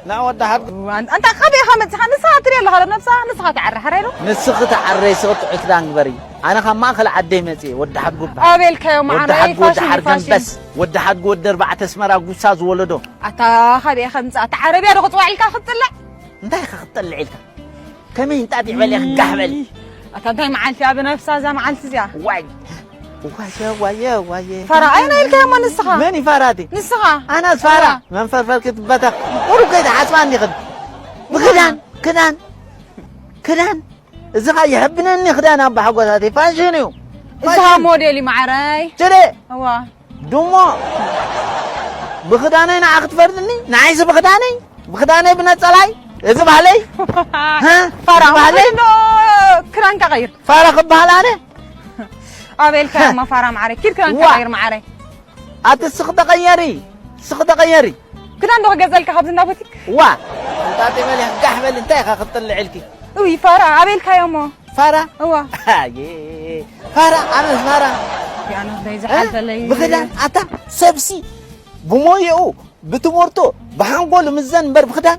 ና ወዲ ሓድ። ኣን-፣ ኣንታ ካበይ ኢኻ መጺኻ? ንስኻ ትርኢ ኣለኻ ዶ ነብስኻ? ንስኻ ትዓሪ፣ ሓራይ ዶ? ንስኺ ትዓረይ፣ ስኺ ጥዑይ ክዳን ግበሪ። ኣነ ካብ ማእከል ዓደይ መጽየ፣ ወዲ ሓድጉ እበሃል። ኣበይ ኢልካዮ ወዲ ማዓረይ? ሓድጉ፣ ወዲ ፋሽን እዩ፣ ሓርገን ፋሽን። በስ። ወዲ ሓድጉ፣ ወዲ ኣርባዕተ ኣስመራ፣ ጉሳ ዝወለዶ። ኣታ ካበይ ኢኻ ምጻእ? ኣታ ዓረብያ ዶ ክጽዋዕ ኢልካ ክትጥልዕ? እንታይ ኢኻ ክትጥልዕ ኢልካ? ከመይ እንጣጢዕ በል ኢኻ ጋሕ በል። ኣታ እንታይ መዓልቲ እያ ብነብሳ እዛ መዓልቲ እዚኣ? ዋይ። ዋየ፣ ዋየ፣ ዋየ። ፋራ፣ ኣይና ኢልካዮ እሞ ንስኻ? መን እዩ ፋራ እቲ? ንስኻ። ኣነስ ፋራ? እዋ። መንፈርፈር ክትበተኽ። ቁሩብ ከይትሓስባ እንዲኽን። ብክዳን፣ ክዳን፣ ክዳን። እዚ ኸኣ የሕብነኒ ክዳን ኣባ ሓጎሳተይ። ፋሽን እዩ። እዚ ኸኣ ፋሽን። ሞዴል እዩ መዓረይ። ችደ። እዋ። ድሞ ብኽዳነይ ንዓ ክትፈርድኒ? ንዓይሲ ብኽዳነይ? ብኽዳነይ ብነጸላይ? እዚ ባህለይ? ሃ? ፋራ፣ እዚ ባህለይ? እንዶ ክዳንካ ቀይር። ፋራ ክበሃል ኣነ? ኣበይ ኢልካ ሃ? እማ ፋራ መዓረይ? ኪድ ክዳንካ ዋ። ቀይር መዓረይ። ኣቲ ስኽ ተቐየሪ፣ ስኽ ተቐየሪ። ክዳን ዶ ክገዘልካ ካብዚ እንዳ ቡቲክ? ዋ። እንጣጢ በል፣ ጋሕ በል፣ እንታይ ኢኻ ክትጥልዕ ኢልኪ? እይ፣ ፋራ፣ ኣበይ ኢልካዮ እሞ? ፋራ? እዋ። ኣየ፣ ፋራ፣ ኣነ ፋራ። ያኖስ ናይ እ? ዝሓልፈለይ። ብኽዳን፣ ኣታ ሰብሲ፣ ብሞየኡ፣ ብትምህርቱ፣ ብሓንጎሉ ምዘን እምበር ብኽዳን።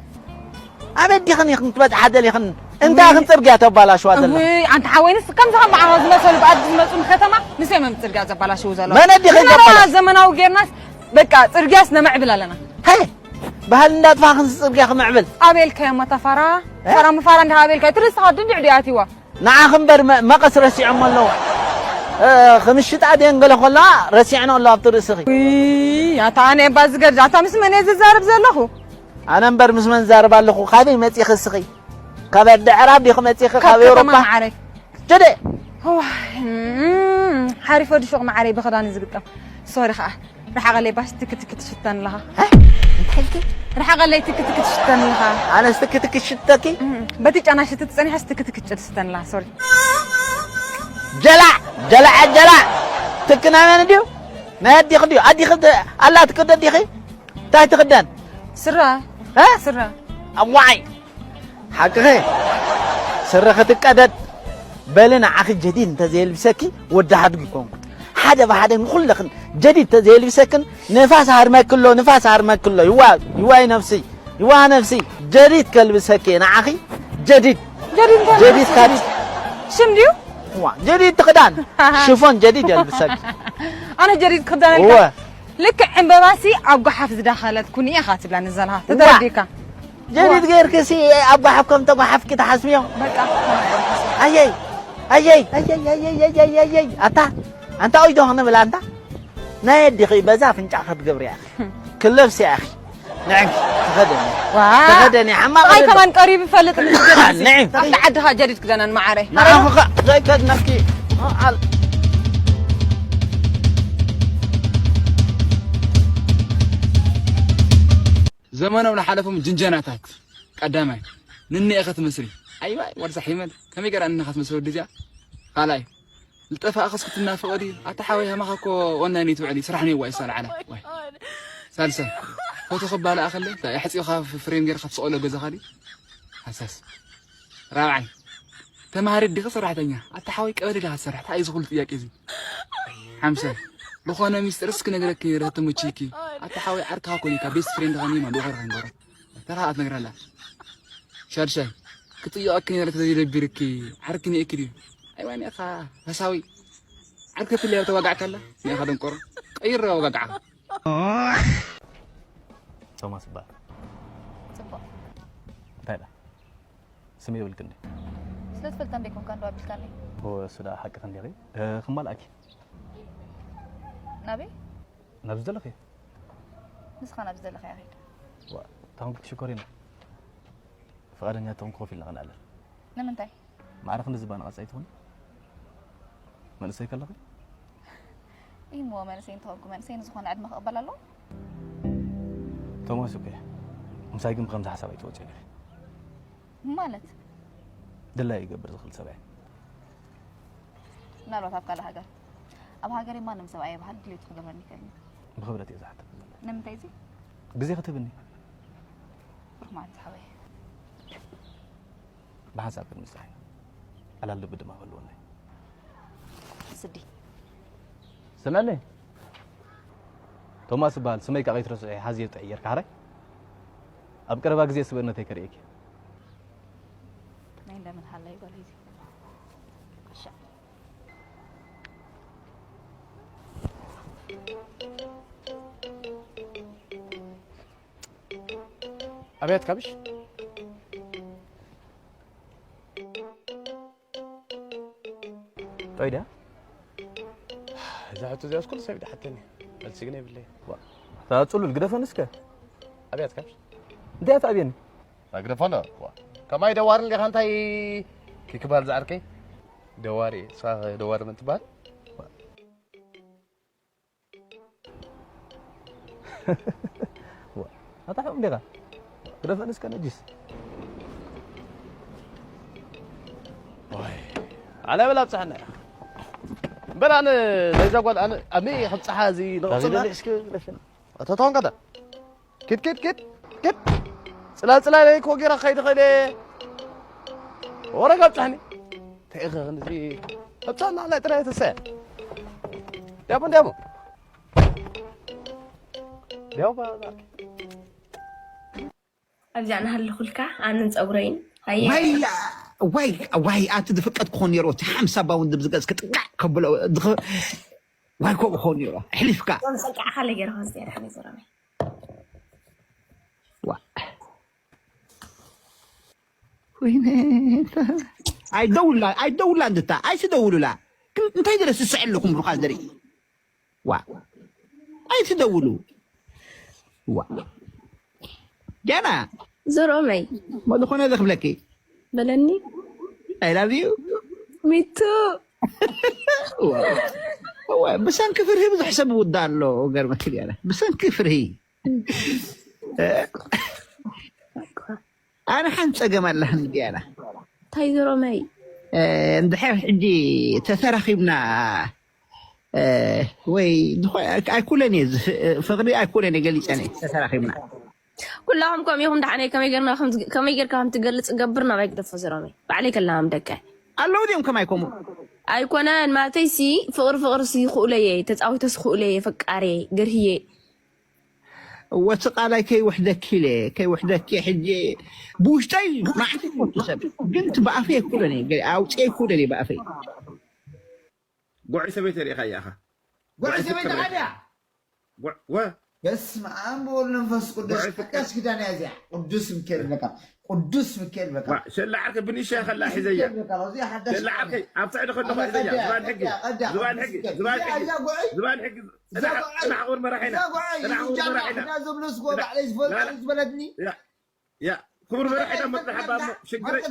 ኣበይ ዲኽን ኢኽን ክትበጽሓ ደሊኽን? እንታይ ኢኽን ጽርግያ ተባላሽዋ ዘለኹም? ውይ ኣንተ ሓወይንስ ከምዚ ከም በዓኻ ዝመሰሉ ብኣዲ ዝመፁ ንከተማ ንሶም እዮም ፅርግያ ዘባላሽዉ ዘለዉ መን ኣዲኺ ንመረዋ ዘባላሽ? ዘመናዊ ጌርናስ በቃ ፅርግያስ ነመዕብል ኣለና ሀይ ባህል እንዳጥፋኽን ጽርግያ ክምዕብል ኣቤልካዮ መታ ፋራ ፋራ ምፋራ እንዳ ኣቤልካዮ ትርስኻ ድንድዕ ድዩ ኣትይዋ ንዓኺ እምበር መ- መቐስ ረሲዖም ኣለዉ እ፣ ክምሽጣ ድየን ገለ ከለዋ ረሲዕን ኣሎ ኣብቲ ርእስኺ ውይ ኣታ ኣነ እባ ዝገድድ ኣታ ምስ መን እየ ዝዛረብ ዘለኹ ኣነ እምበር ምስ መን ዛረብ ኣለኹ ካበይ መፂኺ እስኺ ካብ ኣዲ ዕራብ ዲኺ መፂኺ ካብ ከተማ ኤውሮፓ ማዓረይ ጀደ ዋይ፣ እም፣ ሓሪፍ ወዲ ሹቕ ማዓረይ ብኽዳን እዩ ዝግጠም ሶሪ ከዓ ርሓቐለይ ባሽ ትክትክት ሽተን ኣለኻ እንታይ ኢልኪ ርሓቐለይ ትክትክት ሽተን ኣለኻ ኣነስ ትክትክት ሽተኪ እም፣ በቲ ጫና ሽትት ፀኒሐስ ትክትክት ጭድ ስተን ኣለኻ ሶሪ ጀላዕ ጀላዕ ጀላዕ ትክናመን ድዩ ናይ ኣዲኺ ድዩ ኣዲኺ ተ- ኣላ ትክደ ዲኺ እንታይ ትክደን ስረ እ? ስረ ኣዋዓይ ሓቅኸ ስረ ክትቀደድ በሊ ንዓኺ ጀዲድ እንተዘየልብሰኪ ወዲ ሓድጉ ይኮንኩ ሓደ ብሓደ ንኩለኽን ጀዲድ ተዘየልብሰክን ንፋስ ሃርመክሎ ንፋስ ሃርመክሎ ይዋ ይዋይ ነፍሲ ይዋ ነፍሲ ጀዲድ ከልብሰኪ ንዓኺ ጀዲድ ጀዲድ እንታይ ጀዲድ ማለት ካዲ ሽም ድዩ ዋ ጀዲድ ትኽዳን ሽፎን ጀዲድ የልብሰኪ ኣነ ጀዲድ ክዳን እወ ልክዕ ዕምበባሲ ኣብ ጓሓፍ ዝዳኸለት ኩኒ ኢኻ ትብላኒ ዘለኻ ተተረዲካ ጀዲድ ገይርክሲ ኣብ ጓሓፍ ከም ተጓሓፍኪ ተሓስብዮ በቃ ኣየይ ኣየይ ኣየይ ኣየይ ኣየይ ኣየይ ኣታ ኣንታ ኦይ ዶ ክንብል ኣንታ ናይ ኣዲኺ በዛ ኣፍንጫ ክትገብርያ ኢኺ ክለብስያ ኢኺ ንዕንኪ ተኸደኒ ዋ ተኸደኒ ሓማቕ ኣይ ዶ? ከማን ቀሪብ ይፈልጥ ምስ ጀዲድ ንዒ። ኣብቲ ዓድኻ ጀዲድ ክዳናን ማዓረይ ንዓኺ ኸ ዘይከድነኪ ኣል ዘመኖም ንሓለፎም ጅንጀናታት ቀዳማይ ንንኤ ኸትመስሊ ኣይዋይ ወርሳ ሒመል ከመይ ገራ እንኻ ትመስል ወዲ እዚኣ ካልኣይ ልጠፋእኽስ ክትናፍቖ ድዩ ኣታ ሓወይ ሃማኻ እኮ ኦንላይን ይትውዕል እዩ ስራሕ ነይዋ ይሳል ዓላ ዋይ ሳልሳይ ፎቶ ክባልኣ ከለ እንታይ ኣሕፂኻ ፍሬም ጌርካ ትስቐሎ ገዛኻ ድዩ ሃሳስ ራብዓይ ተማሃሪት ዲኺ ሰራሕተኛ ኣታ ሓወይ ቀበሌ ዲኻ ትሰርሕ እንታይ እዩ ዝኹሉ ጥያቄ እዚ ሓምሳይ ዝኾነ ሚስጥርስ ክነግረኪ ነይረ ተመችይኪ ኣታ ሓወይ ዓርክኻ ኮን ኢልካ ቤስት ፍሬንድኻ ኒማ ዶኸርካ ንገሮ ተኻ ኣትነግረላ ሻድሻይ ክጥይቐኪ ነይረ ተዘይደቢርኪ ዓርኪ ኒኤኪ ድዩ ኣይዋ ኒኻ ፈሳዊ ዓርኪ ትለያ ተዋጋዕካላ ኒኻ ደንቆሮ ቀይር ኣወጋግዓኻ ቶማስ ይበሃል ፅቡቅ እንታይ ዳ ስም የብልክን ስለ ትፈልጠ እንደ ኮንካ እንዶ ኣቢልካኒ እሱ ዳ ሓቂ ክንዲኺ ክማልኣኪ ናበይ ናብ ዝደለኺ ንስኻ ናብ ዝደለኻ ይኸይድ ታንኩ ትሽኮሪና ፍቓደኛ ተኹን ኮፍ ኢልና ክንዕለል ንምንታይ ማዕረ ክንዲ ዝባ ንቐጻይ ትኹን መንእሰይ ከለኺ ይሞ መንእሰይ እንተኾንኩ መንእሰይ ንዝኾነ ዕድመ ክቕበል ኣለዎ ቶማስ እኮ ምሳይ ግን ብከምዚ ሓሳብ ኣይትወፅእን ኢኺ ማለት ድላይ ይገብር ዝኽእል ሰብ እየ ምናልባት ኣብ ካልእ ሃገር ኣብ ሃገር ማንም ሰብ ኣየባሃል ድሌቱ ክገብረኒ ይኽእል እዩ ብክብረት እየ ዝሓተክ ዘሎ ንምንታይ እዚ ግዜ ክትህብኒ ሩሕማን ዝሓወይ ብሓንሳብ ክንምስራሕ ኢና ዕላል ልቢ ድማ ክህልወና እዩ ስዲ ስምዕኒ ቶማስ ይበሃል ስመይ ከዓ ከይትረስዑ ሓዝየ ጥዕየር ካሕራይ ኣብ ቀረባ ግዜ ስብእነተይ ከርእየኪ ናይ እንደምን ሃላይ ጓል ሂዚ ኣብያት ካብሽ ጠይ ድያ እዛ ሕቶ እዚኣስ ኩሉ ሰብ ይድሓተኒ መልሲ ግን የብለይ እታ ፅሉል ግደፈን እስከ ኣብያት ካብሽ እንታይ ትኣብየኒ ኣግደፈሎ ከማይ ደዋርን ዲኻ እንታይ ክክባል ዝዓርከይ ደዋሪ እየ ንስኻ ደዋሪ መን ትበሃል ኣታ ሕም ዲኻ ግደፈን እስከ ነጅስ ኣነ በላ ብፅሓና እያ እምበር ኣነ ናይዛ ጓል ኣነ ኣመይ ከምፅሓ እዚ ንቕፅላ እስኪ ግደፈን ኣተተውን ከዳ ኪድ ኪድ ኪድ ኪድ ፅላል ፅላል እኮ ጌራ ክኸይድ ኽእል እየ ወረ ጋብፃኒ እንታይ ኢኸ ክንዚ ኣብፃና ኣላ ጥራይ ተሰ ዲያሞ ዲያሞ ዲያሞ ኣብዚኣ ናሃለኹልካ ኣንን ፀጉረይን ኣየ ወይላ ዋይ ዋይ ኣቲ ዝፍቀድ ክኾን ነይሩ እቲ ሓምሳ ባውንድ ብዝገዝ ክጥቃዕ ከብሎ ድኽ- ዋይ ከምኡ ክኾን ነይሩ ኣሕሊፍካ ዞም ጸቂዕኻ ለገይርኻ ዝያዳ ሓነ ዞረመይ ዋ ወይነ ኣይደውላ ኣይደውላ እንድታ ኣይትደውሉላ ግን እንታይ ድረስ ዝስዕል ኣለኹም ብሩኻ ዝርኢ ዋ ኣይትደውሉ ዋ ገና ዞረመይ መድኾነ ዘኽብለኪ በለኒ I love you ሚቱ ብሰንኪ ፍርሂ ብዙሕ ሰብ ውዳ ኣሎ ገርመክል ያለ ብሰንኪ ፍርሂ ኣነ ሓንቲ ፀገም ኣለህን ያላ እንታይ ዞረመይ እንድሕር ሕጂ ተተራኺብና ወይ ኣይኩለን እየ ፍቅሪ ኣይኩለን እየ ገሊፀን ተተራኺብና ኩላኹም ከምኡ ኢኹም ደሓነይ ከመይ ጌርና ከመይ ጌርካ ከም ትገልጽ ገብር ናባይ ግደፎ ዘረመይ ባዕለይ ከላም ደቀ ኣለዉ ድዮም ከማይ ከምኡ ኣይኮነን ማለተይ ሲ ፍቅሪ ፍቅሪ ሲ ይኽእለየ ተፃዊተስ ይኽእለየ ፈቃርየ ገርህየ ወቲ ቃላይ ከይውሕደኪ ኢለ ከይውሕደኪ ሕጂ ብውሽጠይ ማዕት ይፈቱ ሰብ ግን እቲ ብኣፈይ ኣይኩለን እየ ኣውፅአ ኣይኩለን እየ ብኣፈይ ጉዑይ ሰበይቲ ሪኢኻ እያ ኢኻ ጉዑይ ሰበይቲ ዓድያ ወ በስመ ኣብ ወወልድ መንፈስ ቅዱስ ሓዳሽ ኪዳን እያ እዚኣ ቅዱስ ሚካኤል በቃ ቅዱስ ሚካኤል በቃ ሸላ ዓርከ ብንእሽያ ከላ ሒዘያ በቃ እዚኣ ሓዳሽ ሸላ ዓርከይ ኣብ ትዕዲ ከለኹ ሒዘያ ዝባን ሕጊ ዝባን ሕጊ ዝባን ሕጊ ዝባን ሕጊ ፅናሕ ክቡር መራሒና ፅናሕ ክቡር መራሒና ዝብሉ ስጎ ባዕለይ ዝበለትኒ ያ ክቡር መራሒና መፅናሕ ኣባ እሞ ሽግረይ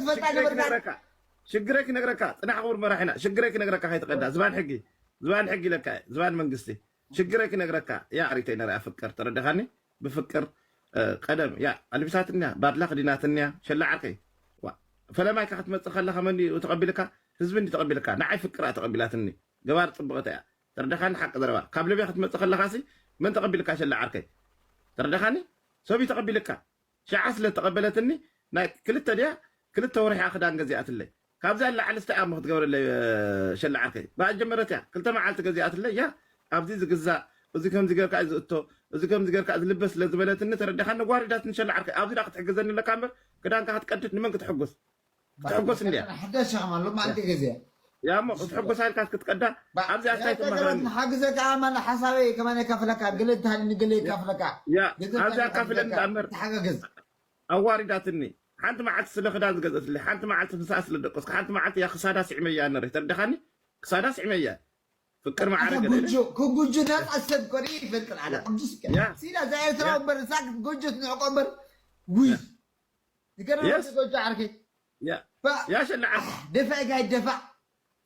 ክነግረካ ሽግረይ ክነግረካ ፅናሕ ክቡር መራሒና ሽግረይ ክነግረካ ከይትቀዳ ዝባን ሕጊ ዝባን ሕጊ ኢለካ ዝባን መንግስቲ ሽግረይ ክነግረካ ያ ሪተይ ነሪኣ ፍቅር ተረደኻኒ ብፍቅር ቀደም ያ ኣልቢሳትንያ ባድላ ክዲናትንያ ሸላ ዓርከይ ፈለማይካ ክትመፅእ ከለካ መን ተቐቢልካ ህዝቢ እንዲ ተቐቢልካ ንዓይ ፍቅራ ተቐቢላትኒ ገባር ፅብቕታ እያ ተረደኻኒ ሓቂ ዘረባ ካብ ልብያ ክትመፅእ ከለካ ሲ መን ተቐቢልካ ሸላ ዓርከይ ተረደኻኒ ሰብ ተቐቢልካ ሽዓ ስለ ተቐበለትኒ ናይ ክልተ ድያ ክልተ ወርሒ ክዳን ገዚኣትለይ ካብዚኣ ንላዕሊ ስታይ ኣሞ ክትገብረለይ ሸላ ዓርከይ ብኣ ጀመረት እያ ክልተ መዓልቲ ገዚኣትለይ እያ ኣብዚ ዝግዛእ እዚ ከምዚ ገርካ እዩ ዝእቶ እዚ ከምዚ ገርካ ዝልበስ ስለ ዝበለትኒ ተረዳኻ ነጓሪዳትኒ ሸላ ዓርከይ ኣብዚ ዳ ክትሕግዘኒ ኣለካ እምበር ክዳንካ ክትቀድድ ንመን ክትሕጉስ ክትሕጉስ እንድያ ሓዳሽ ሸኸማ ሎማዓንቲ ግዜ ያሞ ክትሕጉስ ኢልካ ክትቀዳ ኣብዚኣ ስታይ ትመኽረኒ ሓግዘካ ኣማን ሓሳበይ ከማን የካፍለካ ገለ ትሃልኒ ገለ የካፍለካ ያ ኣብዚኣ ካፍለኒ እምበር ተሓጋገዝ ኣዋሪዳትኒ ሓንቲ መዓልቲ ስለ ክዳን ዝገዘትለይ ሓንቲ መዓልቲ ምሳኣ ስለ ደቀስኩ ሓንቲ መዓልቲ እያ ክሳዳ ስዕመያ ነረ ተረዳኻኒ ክሳዳ ስዕመያ ፍቅር መዓረ ገለ ክጉጁ ክጉጁ ነፃ ሰብ ኮሪ ይፈልጥን ኣለ ቅዱስ ያ። ሲላ እዛ ኤርትራ እምበር እዛ ክትጎጆ ትንዕቆ እምበር ውይ ይገርም የስ። ጎጆ ዓርከይ ያ ያ ሸላ ዓርከይ ደፋ ኢካ ይደፋዕ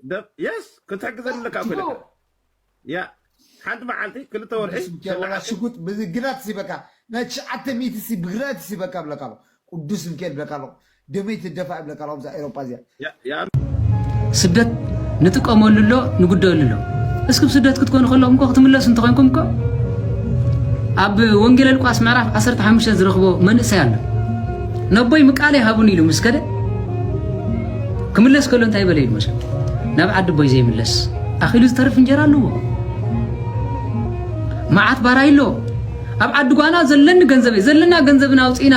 ደብ የስ ክትሕግዘኒ ኣለካ እኮ ኢለካ ያ ሓንቲ መዓልቲ ክልተ ወርሒ ሸላ ሽጉጥ ብግራት ሲበካ ናይ ትሽዓተ ሚእቲ ሲ ብግራት ሲበካ ብለካ ኣሎ ቅዱስ ሚካኤል ብለካ ኣሎ ደመይ ትደፋ ይብለካ ኣሎ ኣብዛ ኤሮጳ እዚኣ ያ ያ ስደት ንጥቀመሉ ኣሎ ንጉደሉ ኣሎ እስኪ ስደት ክትኮኑ ከለኹም እኮ ክትምለሱ እንተኾይንኩም እኮ ኣብ ወንጌል ሉቃስ ምዕራፍ ዓሰርተ ሓሙሽተ ዝረኽቦ መንእሰይ ኣሎ ነቦይ ምቃለይ ሃቡን ኢሉ ምስ ከደ ክምለስ ከሎ እንታይ በለ ኢሉ መሸ ናብ ዓዲ ቦይ ዘይምለስ ኣኺሉ ዝተርፍ እንጀራ ኣለዎ መዓት ባራይ ኣሎ ኣብ ዓዲ ጓና ዘለኒ ገንዘብ ዘለና ገንዘብና ኣውፅእና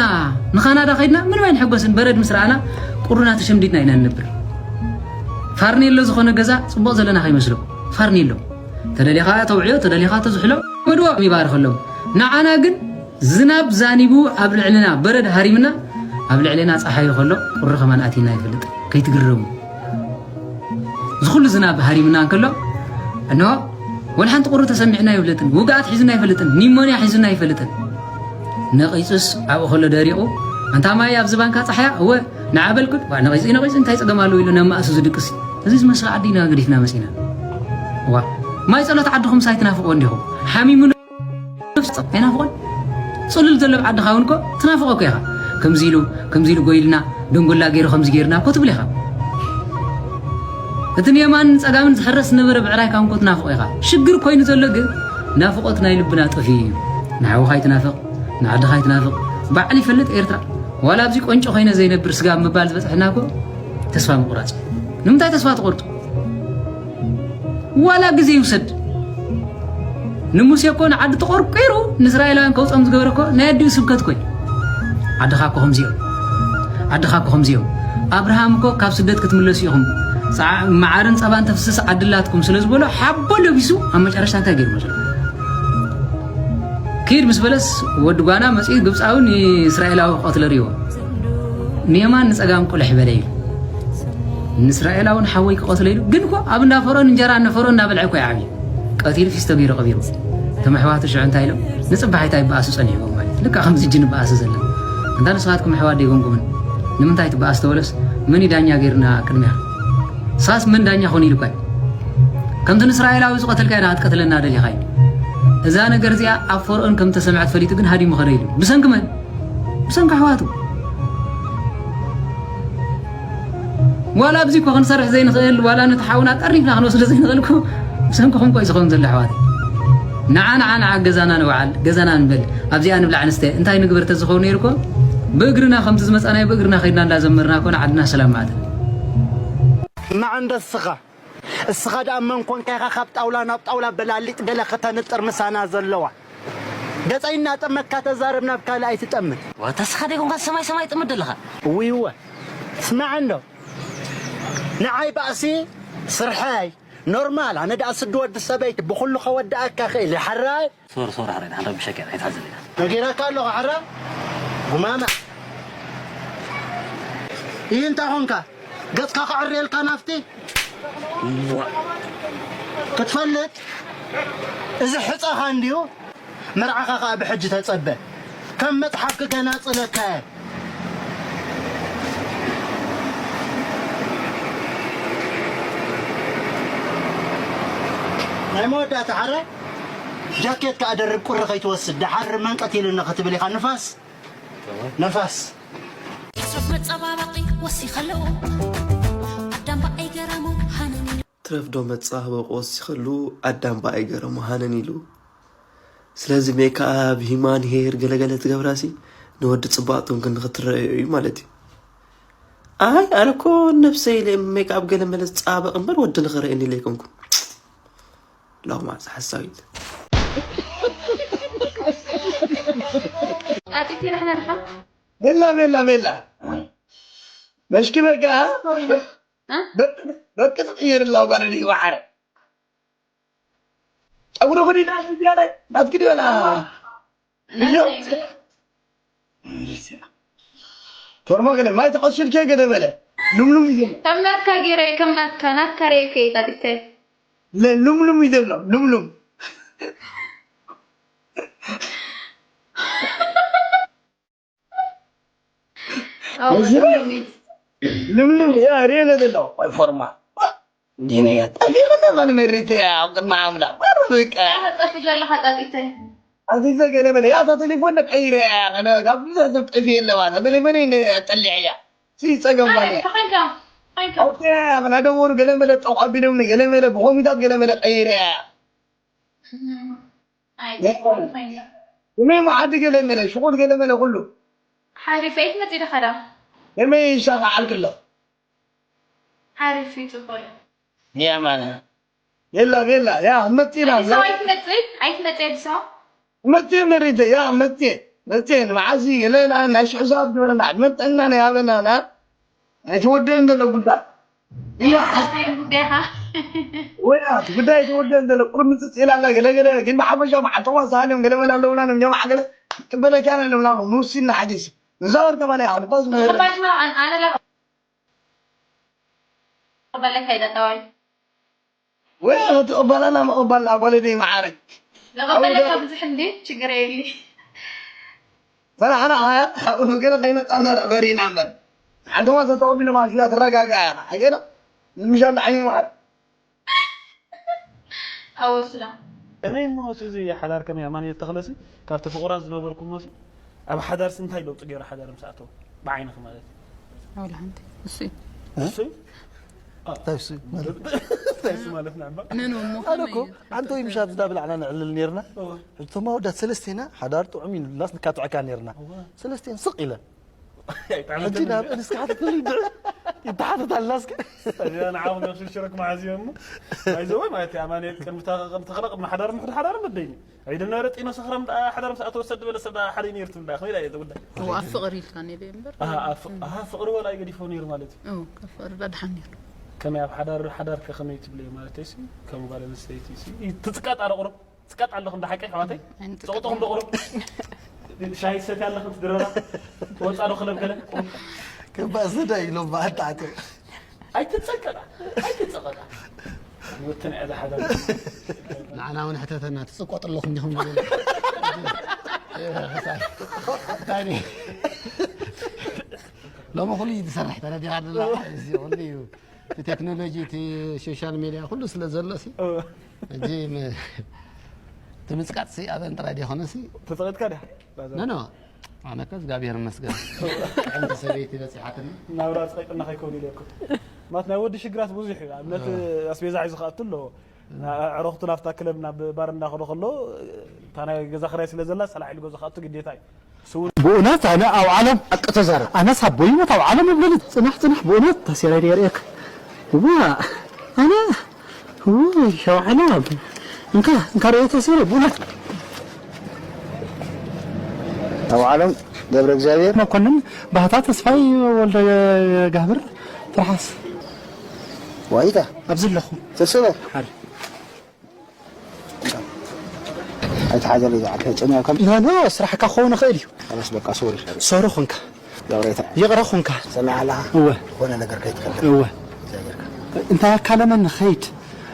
ንካናዳ ከይድና ምንም ኣይንሕጎስን በረድ ምስ ረኣና ቁሩና ተሸምዲድና ኢና ንነብር ፋርኔሎ ዝኾነ ገዛ ፅቡቕ ዘለና ከይመስሎ ፋርኔሎ ተደሊኻ ተውዕዮ ተደሊኻ ተዝሕሎ መድቦ ይባርኸሎም ንዓና ግን ዝናብ ዛኒቡ ኣብ ልዕልና በረድ ሃሪምና ኣብ ልዕልና ፀሓዩ ከሎ ቁሪ ከማን ኣቲና ይፈልጥ ከይትግረሙ ዝኩሉ ዝናብ ሃሪምና እንከሎ እንሆ ወላ ሓንቲ ቁሪ ተሰሚዕና ይፍለጥን ውግኣት ሒዙና ይፈልጥን ኒሞንያ ሒዙና ይፈልጥን ነቒፁስ ኣብኡ ከሎ ደሪቑ ኣንታ ማይ ኣብዚ ባንካ ፀሓያ እወ ንዓበልኩድ ዋ ነቒፁ ነቒፁ እንታይ ፀገም ኣለዎ ኢሉ ናብ ማእሱ ዝድቅስ እዚ ዝመስል ዓዲ ኢና ገዲፍና መፂና ዋ ማይ ፀሎት ዓድኹም ሳይ ትናፍቕዎ እንዲኹም ሓሚሙ ነፍሲ ኣይናፍቖን ፅሉል ዘሎ ዓድኻ እውን እኮ ትናፍቖ እኮ ኢኻ ከምዚ ኢሉ ከምዚ ኢሉ ጎይልና ደንጎላ ገይሩ ከምዚ ገይርና እኮ ትብል ኢኻ እቲ ንየማንን ፀጋምን ዝሕረስ ዝነበረ ብዕራይካ እንኮ ትናፍቖ ኢኻ ሽግር ኮይኑ ዘሎ ግን ናፍቖት ናይ ልብና ጠፊኡ እዩ ንሓውኻ ይትናፍቕ ንዓድኻ ይትናፍቕ ባዕል ይፈልጥ ኤርትራ ዋላ ኣብዚ ቆንጮ ኮይነ ዘይነብር ስጋብ ምባል ዝበፅሐና እኮ ተስፋ ምቁራፅ እዩ ንምንታይ ተስፋ ትቆርጡ ዋላ ግዜ ይውሰድ ንሙሴ እኮ ንዓዲ ተቆርቂሩ ንእስራኤላውያን ከውፅኦም ዝገበረ እኮ ናይ ኣዲኡ ስብከት ኮይ ዓድኻ እኮ ከምዚኦም ዓድኻ እኮ ከምዚኦም ኣብርሃም እኮ ካብ ስደት ክትምለሱ ኢኹም፣ ጸዓ-፣ መዓርን ጸባን ተፍስስ ዓድላትኩም ስለ ዝበሎ ሓቦ ለቢሱ ኣብ መጨረሽታ እንታይ ገይሩ መስሎ? ኪድ ምስ በለስ ወዲ ጓና መጺኡ ግብጻዊ ንእስራኤላዊ ክቐትሎ ርእይዎ። ንየማን ንጸጋም ቁልሕ በለ ኢሉ። ንእስራኤላዊ ንሓወይ ክቐትሎ ኢሉ። ግን እኮ ኣብ እንዳ ፈርኦን እንጀራ እነ ፈርኦን እናበልዐ እኮ ይዓብዩ። ቀቲሉ ፊስቶ ገይሩ ቀቢሩ። እቶም ኣሕዋቱ ሽዑ እንታይ ኢሎም? ንጽባሒታ ይበኣሱ ጸኒሕዎም ማለት እዩ። ልክዕ ከምዚ ሕጂ ንበኣሱ ዘለና። እንታ ንስኻትኩም ኣሕዋት ደይኮንኩምን? ንምንታይ ትበኣስ ተበለስ? መን እዩ ዳኛ ገይሩና ቅድሚያ? ንስኻስ መን ዳኛ ኾን ኢሉካ እዩ? ከምቲ ንእስራኤላዊ ዝቐተልካዮ ኢና ክትቀትለና ደሊኻ እዩ። እዛ ነገር እዚኣ ኣብ ፈርኦን ከም ተሰምዐት ፈሊጡ ግን ሃዲሙ ኸደ ኢሉ። ብሰንኪ መን? ብሰንኪ ኣሕዋቱ። ዋላ ኣብዚ እኮ ክንሰርሕ ዘይንኽእል፣ ዋላ ነቲ ሓውና ጠርኒፍና ክንወስዶ ዘይንኽእል እኮ ብሰንክኹም እኮ እዩ ዝኸውን ዘሎ ኣሕዋት። ንዓ፣ ንዓ፣ ንዓ ገዛና ንውዓል፣ ገዛና ንበል፣ ኣብዚኣ ንብላዕ ንስተ፣ እንታይ ንግበር ተዝኸውን ነይሩ እኮ ብእግርና ከምቲ ዝመጻናዮ ብእግርና ከይድና እንዳዘመርና እኮ ንዓድና ሰላም ማእተና። እማዕ እንደስኻ፣ እስኻ ደኣ መን ኮንካ ኢኻ ካብ ጣውላ ናብ ጣውላ በላሊጥ ገለ ከተንጥር ምሳና ዘለዋ? ገጸይ እናጠመካ ተዛረብ፣ ናብ ካልእ ኣይትጠምት። ዋታ እስኻ ደይኮንካ ሰማይ ሰማይ ጥምት ዘለኻ? እውይ እወ። ስማዕ እንዶ። ንዓይ ባእሲ ስርሐይ ኖርማል፣ ኣነ ደኣ ስዲ ወዲ ሰበይቲ ብኹሉ ከወድኣካ ክእል፣ ሓራይ? ሶር፣ ሶር፣ ሓራይ፣ ንሓን ረብሸካ፣ ኣይትሓዘለይ። ነጊረካ ኣለኹ፣ ሓራ። ጉማማ። ይህ እንታይ ኾንካ? ገጽካ ክዕርየልካ ናፍቲ? ክትፈልጥ? እዚ ሕጸኻ እንድዩ፣ መርዓኻ ኸኣ ብሕጂ ተጸበ። ከም መጽሓፍ ክገናጽለካ እየ። ናይ መወዳእታ ሓረ ጃኬት ከኣ ደርብ ቁሪ ከይትወስድ፣ ደሓር መንቀት ኢሉኒ ክትብል ኢኻ። ንፋስ፣ ንፋስ። ሱፍ መጸባበቒ ወሲኸሉ፣ ኣዳም በኣይ ገረሙ ሃነን ኢሉ። ትረፍ ዶ መጸባበቒ ወሲኸሉ፣ ኣዳም በኣይ ገረሙ ሃነን ኢሉ። ስለዚ ሜክኣፕ፣ ሂማን ሄር፣ ገለገለ ትገብራሲ ንወዲ ጽባቕ ጥንቂ ንኽትረአዮ እዩ ማለት እዩ። ኣይ፣ ኣነ እኮ ነብሰይ ኢለ ሜክኣፕ ገለ መለ ዝጸባበቕ እምበር ወዲ ንኽረአየኒ ኢለ ኣይኮንኩን። ሎማስ ሓሳዊት። ኣጢቲ ንሕና ንኻ? ሜላ፣ ሜላ፣ ሜላ። መሽኪ በቃ። እ? በቅ-፣ በቅ ትቕይር ኣላ ጓል እኔ ማዕረ። ጨጉሪ ኹዲ ናት ዝያዳ ናትኪ ዲበላ። እዮ። ቶርማ ገለ ማይ ተቐሲልከ ገለ በለ። ሉምሉም እዩ። ከም ናትካ ገይረ፣ ከም ናትካ፣ ናትካ ርእየ ከይጣጢተ። ለ-፣ ሉምሉም እዩ ዘሎ፣ ሉምሉም። ኣዎ፣ እዚ ሉምሉም እዩ። ልምልም እያ፣ ርኤ ነደሎ፣ ወይ ፎርማ። እንዲህ ነው ያጣ። ይሄ ምን ማለት ነው? ሪት ያ፣ ቅድመ አምላክ። ወር በቃ። ጠፊ ዘለኻ ጣጢተ። ኣዚዘ ገለ መለ፣ ያ፣ እታ ቴሌፎን ቀይረ እያ፣ ኣነ ካብ ብዙሕ ሰብ ጠፊ የለ ማለት። ገለ መለ ይነ ጠሊዐ እያ። ሲ ጸገም ባለ። ሓንካ፣ ሓንካ። ኦኬ፣ ኣነ ደወሉ ገለ መለ ጠቕ ኣቢሎምኒ፣ ገለ መለ ብኮሚታት ገለ መለ ቀይረ እያ። እም፣ ኣይ፣ ይሄ ማለት። ሓንካ። እመይ መዓዲ ገለ መለ፣ ሽቁል ገለ መለ ኩሉ። ሓሪፍ፣ ኣይትመጽእ ዲኻ ዳ? እመይ ይሻኻዓልክ ኣሎ። ሓሪፍ እዩ፣ ጽቡቕ እዩ። ያ ማነ። የላ፣ የላ፣ ያ፣ መጺና፣ ኣዲስ ኣበባ ያ። ኣይትመጽእ? ኣይትመጽእ ኣዲስ ኣበባ? መጺእ መሪተ፣ ያ፣ መጺእ፣ መጺእ፣ ንመዓሲ፣ ገለ ና-፣ ናይ ሽሕ ሰባት ዝበለና፣ ዕድመን ጥዕናን ይሃበና፣ ና-፣ ኣይተወደን ዘሎ ጉዳይ። ያ። እንታይ ጉዳይኻ? ወይ፣ ኣቲ ጉዳይ ኣይተወደን ዘሎ፣ ቁሩብ ምጽጽ ኢላ ኣላ፣ ገለ፣ ገለ፣ ግን ብሓፈሻ መዓልቶም ኣሳሃልዮም፣ ገለ መለ ኣለውና፣ ነም ጀማዓ ገለ፣ ትበለካ ኣለውና፣ ንውሲና ሓዲስ። ንዛወር ከማን፣ ያ፣ ንፋስ፣ ንኸባድ ነው፣ ኣን-፣ ኣነ ላ- ክቕበለካ ኢለ ጠዋይ። ወይ ኣነ ትቕበላና ምቕባልና ጓለደይ መዓረይ። ንቐበለካ ኣውደ- ብዙሕ እንዲ ችግር የብሊ። ፈራሕና ኸያ ኣብኡ ገለ ከይመጻና በሪና እምበር። ሓንቲ ማሰ ተቐቢሉ ማሽላ ትረጋግኣ ኢኻ። ሓቂና ንምሻል ዓይኒ መዓር። ኣወስዳ። ከመይ እሞ እቲ እዚ ሓዳር ከመይ ኣማኑኤል ተኽለሲ ካብቲ ፍቑራት ዝነበርኩሞሲ ኣብ ሓዳርሲ እንታይ ለውጢ ገይሩ ሓዳር ምስ ኣተወ ብዓይንኺ ማለት እዩ? ኣውላ ሓንቲ እሱ እዩ። እሱ እዩ? እንታይ እሱ ማለት? እንታይ እሱ ማለት ንዕባ? ነን እሞ ኣነ እኮ ከመይ እዩ? ኣንተ ወይ ምሻብ ዝዳብላዕና ንዕልል ነይርና። እወ። ሕጂ እቶም ኣወዳት ሰለስቴና ሓዳር ጥዑም እዩ ንብላስ ንካትዐካ ነይርና። እወ። ሰለስቴን ስቕ ኢለን። ኣይጣዕመተን ሕጂ ናብ እንደ- እንስካ ሓተትልይ ድዕ። ይተሓተት ኣላ እስከ። ንዓኹም እዮም ሽርሽረኩም ሓዚቦም። ባይዘወይ ማለት እዩ ኣማኑኤል ቅድሚ ተኸ- ቅድሚ ተኸለ ቅድሚ ሓዳር ምሕድ ሓዳር መደይኒ። ኣይደና ረጢኖ ሰኽራም ደኣ ሓዳር ምስ ኣተወሰድ ዝበለ ሰብ ደኣ ሓደ ነይሩ ትብል ደኣ ከመይ ደኣ እዩ እቲ ጉዳይ? እዋ ኣብ ፍቕሪ ኢልካ ነይሩ እምበር ኣሃ፣ ኣብ ፍቕ- ኣሃ፣ ፍቕሪ ወላ ኣይገዲፎ ነይሩ ማለት እዩ። እው ካብ ፍቕሪ ደኣ ድሓን ነይሩ። ከመይ ኣብ ሓዳር ሓዳር ከ ከመይ ትብልዮ ማለት እዩ? ከም ጓል ኣንስተይቲ ትፅቀጥ ኣረ ቁሩብ ትስቀጥ ኣለኹ እንዳ ሓቀይ ኣሕዋተይ ኣይንጥቀጥ። ፀቕጥኹም ዶ ቁሩብ ሻሂ ትሰትያ ኣለኹ ትድረራ ትወፃ ዶ ክለብ ገለ ክባእ ዝዳ ኢሎም ብኣንተ ኣትዮም ኣይትፀቀጣ ኣይትፀቐጣ ወትን ዕዳ ሓዳ ንዓና እውን ሕተተና ትፅቆጥ ኣለኹም ዲኹም ንብል ሎሚ ኩሉ እዩ ዝሰርሕ ተረዲኻ ደላ እዚ ኩሉ እዩ እቲ ቴክኖሎጂ እቲ ሶሻል ሜድያ ኩሉ ስለ ዘሎ ሲ ሕጂ ም- እቲ ምፅቃጥ ሲ ኣበን ጥራይ ዲኾነ ሲ ተፀቂጥካ ዲኻ ኖ ኖ ኣነ ከ እግዚኣብሔር ይመስገን ሓንቲ ሰበይቲ በፂሓትኒ ናብራ ፀቂጥና ከይከውን ኢለኩም ማለት ናይ ወዲ ሽግራት ብዙሕ እዩ ኣብነት ኣስቤዛ ሒዙ ከኣቱ ኣለዎ ኣዕረኽቱ ናብታ ክለብ ናብ ባር እንዳኸዶ ከሎ እታ ናይ ገዛ ክራይ ስለ ዘላ ሰላሕ ኢሉ ገዛ ከኣቱ ግዴታ እዩ ስውን ብእውነት ኣነ ኣብ ዓለም ሓቂ ተዛረብ ኣነስ ኣቦይ ሞት ኣብ ዓለም ይብለኒ ፅናሕ ፅናሕ ብእውነት ታሴራይ ድየ ርእየክ ዋ ኣነ ውይ ኣብ ዓለም እንካ እንካ ርእየ ታሴራይ ብእውነት ኣብ ዓለም ገብረ እግዚኣብሔር መኮንን ባህታ ተስፋይ ወልደ ጋህብር ትርሓስ ዋይታ ኣብዚ ኣለኹ ተስበ ሓደ ኣይተሓዘለይ ዝዓርከ ጨሚያ ከም ኖ ኖ ስራሕካ ክኸውን ይኽእል እዩ خلاص በቃ ሶሪ ሶሪ ኹንካ ገብረታ ይቕረ ኹንካ ሰሚዓ ኣለኻ እወ ዝኾነ ነገር ከይትፈልጥ እወ እግዚኣብሔርካ እንታይ ኣካለመኒ ኸይድ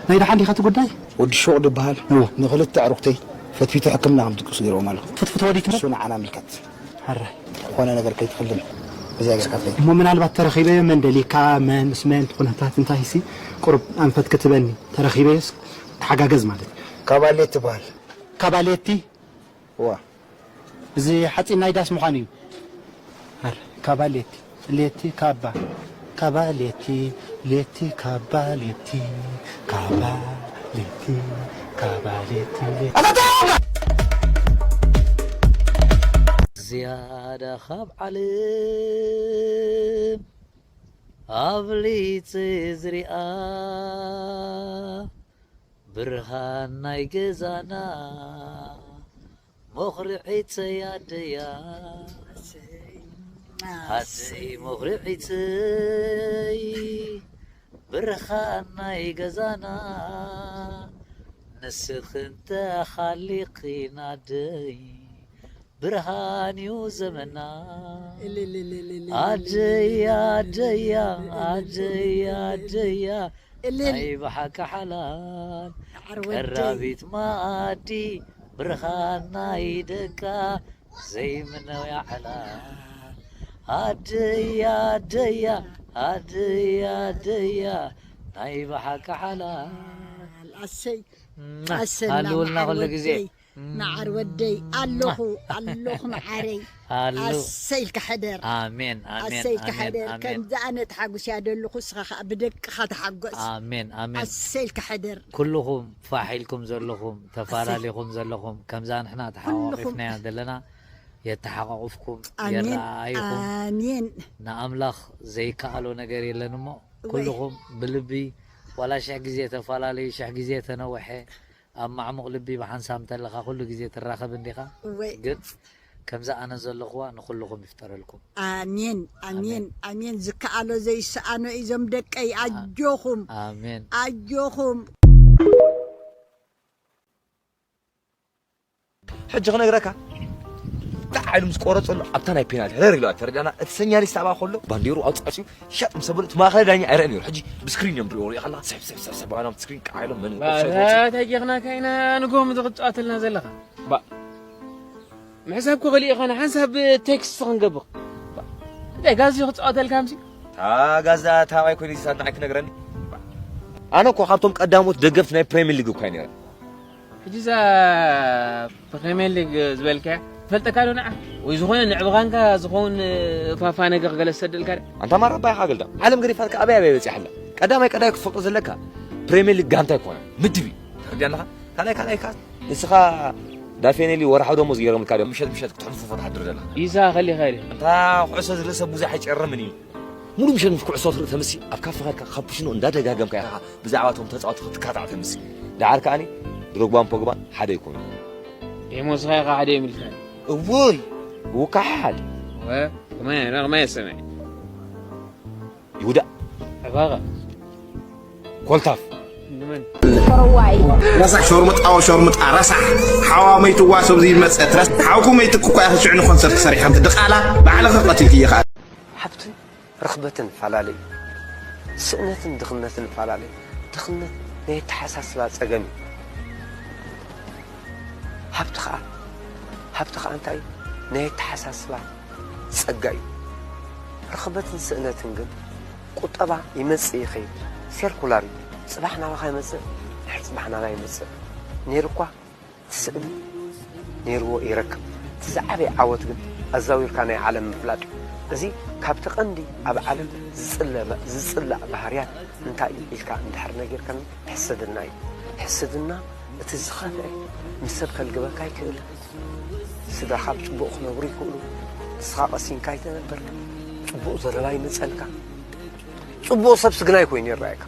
ናይ ደሓን ዲኻ እቲ ጉዳይ ወዲ ሹቕ ዝበሃል እወ ንክልተ ኣዕሩኽተይ ፈትፊቱ ሕክምና ከም ዝጥቀሱ ገይርዎም ኣለኹ ፍትፍት ወዲት እሱ ንዓና ምልከት ሓራይ ዝኾነ ነገር ከይትፈልም እግዚኣብሔርካ ፈይ እሞ ምናልባት ተረኺበዮ መን ደሊካ መን ምስ መን ኩነታት እንታይ ሲ ቁሩብ ኣንፈት ክትበኒ ተረኺበዮስ ተሓጋገዝ ማለት እዩ ካባሌት ትበሃል ካባሌቲ እዋ እዚ ሓፂን ናይ ዳስ ምዃኑ እዩ ኣረ፣ ካባ ሌቲ ሌቲ ካባ ካባ ሌቲ ሌቲ ካባ ሌቲ ካባ ሌቲ ካባ ሌቲ ሌቲ ዝያዳ ካብ ዓለም ኣብሊፀ ዝሪኣ ብርሃን ናይ ገዛና መኹርዒተይ ኣደያ ኣደይ መኹርዒተይ ብርሃን ናይ ገዛና ንስኽን ተኻሊኺን ኣደይ ብርሃን እዩ ዘመና ኣደይ ኣደያ ኣደይ ኣደያ ናይ ብሓቂ ሓላል ቀራቢት መኣዲ ብርሃን ናይ ደቃ ዘይምነው ያዕላ ኣደይ ኣደያ ኣደይ ኣደያ ናይ ብሓቂ ሓላል ኣሰይ ኣሰና ሃልውልና ኩሉ ግዜ መዓር ወደይ ኣለኹ ኣለኹ መዓረይ ኣሰይ ኢልካ ሕደር ኣሜን ኣሜን ኣሰይ ኢልካ ሕደር ከምዚ ኣነ ተሓጉስያ ዘለኹ እስኻ ከዓ ብደቅኻ ተሓጎስ ኣሜን ኣሜን ኣሰይ ኢልካ ሕደር ኩልኹም ፋሕ ኢልኩም ዘለኹም ተፈላለኹም ዘለኹም ከምዛ ንሕና ተሓቋቂፍናያ ዘለና የተሓቋቁፍኩም የረኣይኹም ኣሜን ንኣምላኽ ዘይከኣሎ ነገር የለን እሞ ኩልኹም ብልቢ ዋላ ሽሕ ግዜ ተፈላለዩ ሽሕ ግዜ ተነውሐ ኣብ ማዕሙቕ ልቢ ብሓንሳብ እንተለኻ ኩሉ ግዜ ትራኸብ እንዲኻ እወይ ግን ከምዛ ኣነ ዘለኹዋ ንኹልኹም ይፍጠረልኩም ኣሜን ኣሜን ኣሜን ዝከኣሎ ዘይሰኣኖ እዞም ደቀይ ኣጆኹም ኣሜን ኣጆኹም ሕጂ ክነግረካ እንታይ ዓይሉ ምስ ቆረፀሉ ኣብታ ናይ ፔናልቲ ረር ኢሉ ተረዳና እቲ ሰኛሊስት ኣብኣ ከሎ ባንዴሩ ኣውፃፅዩ ሻጥ ምስ ኣበሉ እቲ ማእኸላይ ዳኛ ኣይረአን ነይሩ ሕጂ ብስክሪን እዮም ድሪኦ ሪኦ ከላ ስሕብ ስሕብ ስሕብ ስሕብ ባዕሎም ስክሪን ቃዓ ኢሎም መን ተጀኽናካ ኢና ንጎም ዝኽፃወተልና ዘለኻ ምሕሳብ ክኽእል ኢኻ ንሓንሳብ ቴክስት ክንገብር እንታይ ጋዝ እዩ ክፃወተልካ ምሲ ጋዛ ታባይ ኮይኑ ሳድናዓይ ክነግረኒ ኣነ እኮ ካብቶም ቀዳሞት ደገፍቲ ናይ ፕሬሚየር ሊግ እኳ ነረ ሕጂ እዛ ፕሬሚየር ሊግ ዝበልካያ ትፈልጠካ ዶ ንዓ ወይ ዝኾነ ንዕብኻንካ ዝኸውን ፋፋ ነገር ክገለ ዝሰደልካ ደ ኣንታ ማራ ባይኻ ገልዳ ዓለም ገዲፋትካ ኣበይ ኣበይ በፂሓላ ቀዳማይ ቀዳይ ክትፈልጦ ዘለካ ፕሬሚየር ሊግ ጋንታ ኣይኮነ ምድብ እዩ ተረዲኣለኻ ካልኣይ ካልኣይ ካ ንስኻ ዳፌኔሊ ወርሓዊ ደሞዝ ገይሮምልካ ድዮም ምሸት ምሸት ክትሕልፎ ትሓድር ዘለኻ ኢሳ ከሊኻ ኢለ እንታ ኩዕሶ ዝርእሰ ብዙሕ ኣይጨርምን እዩ ሙሉ ምሸት ምስ ኩዕሶ ትርኢ ተምሲ፣ ኣብ ካፈ ኸድካ ካፑሽኖ እንዳደጋገምካ ኢኻ ብዛዕባ እቶም ተጻወትቲ ክትካታዕ ተምሲ። ደሓር ከኣኒ ድሮግባን ፖግባን ሓደ ይኮኑ። ዴሞስኻ ኢኻ ሓደ የሚልካ እውይ ውካሓል ወ- ከመይ ኣነ ከመይ ሰመይ ይውዳእ ዕባኻ ኮልታፍ ንመን Horowai. ረሳሕ ሸርሙጣ ወሸርሙጣ ረሳሕ ሓዋ መይትዋ ሰብዚ ይመፀት ረስ ሓውኩ መይትኩ እኳ ኢኺ ሽዕኒ ኮንሰርት ሰሪሐ ድቓላ ባዕልኺ ቀቲልኪ ይኽኣል ሃብትን ርኽበትን ፈላለዩ። ስእነትን ድኽነትን ፈላለዩ። ድኽነት ናይ ኣተሓሳስባ ጸገም እዩ። ሃብቲ ኸኣ ሃብቲ ኸኣ እንታይ እዩ? ናይ ኣተሓሳስባ ጸጋ እዩ። ርኽበትን ስእነትን ግን ቁጠባ ይመጽእ ይኸይድ፣ ሴርኩላር እዩ። ጽባሕ ናባኻ ይመጽእ፣ ድሕሪ ጽባሕ ናባይ ይመጽእ። ነይሩ እኳ ትስእን ነይርዎ ይረክብ። እቲ ዝዓበየ ዓወት ግን ኣዛዊርካ ናይ ዓለም ምፍላጥ እዩ። እዚ ካብቲ ቀንዲ ኣብ ዓለም ዝጽለ- ዝጽላእ ባህርያት እንታይ እዩ ኢልካ እንድሕር ነጊርካኒ ሕስድና እዩ። ሕስድና እቲ ዝኸፍአ ምስ ሰብ ከልግበካ ኣይክእልን። ስድራኻ ብጽቡቕ ክነብሩ ይኽእሉ። ንስኻ ቀሲንካ ኣይተነበር። ጽቡቕ ዘረባ ይመጸልካ። ጽቡቕ ሰብ ስግናይ ኮይኑ ይረኣየካ።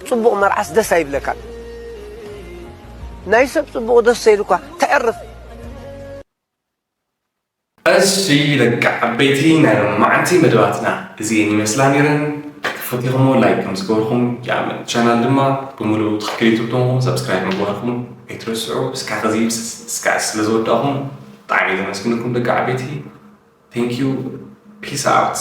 ጽቡቕ መርዓስ ደስ ኣይብለካን። ናይ ሰብ ጽቡቕ ደስ ዘይልኳ ተዕርፍ። እሺ ደቂ ዓበይቲ ናይ ሎማዓንቲ መደባትና እዚኤን ይመስላ ነይረን። ተፈቲኹሞ ላይክ ከም ዝገበርኩም ይኣምን። ቻናል ድማ ብምሉኡ ትኽክል ዩቱብ ተንኹም ሰብስክራይብ ምግባርኩም ኣይትረስዑ። እስካ ከዚ እስካ ስለ ዝወዳእኹም ብጣዕሚ ዘመስግነኩም ደቂ ዓበይቲ። Thank you. Peace out.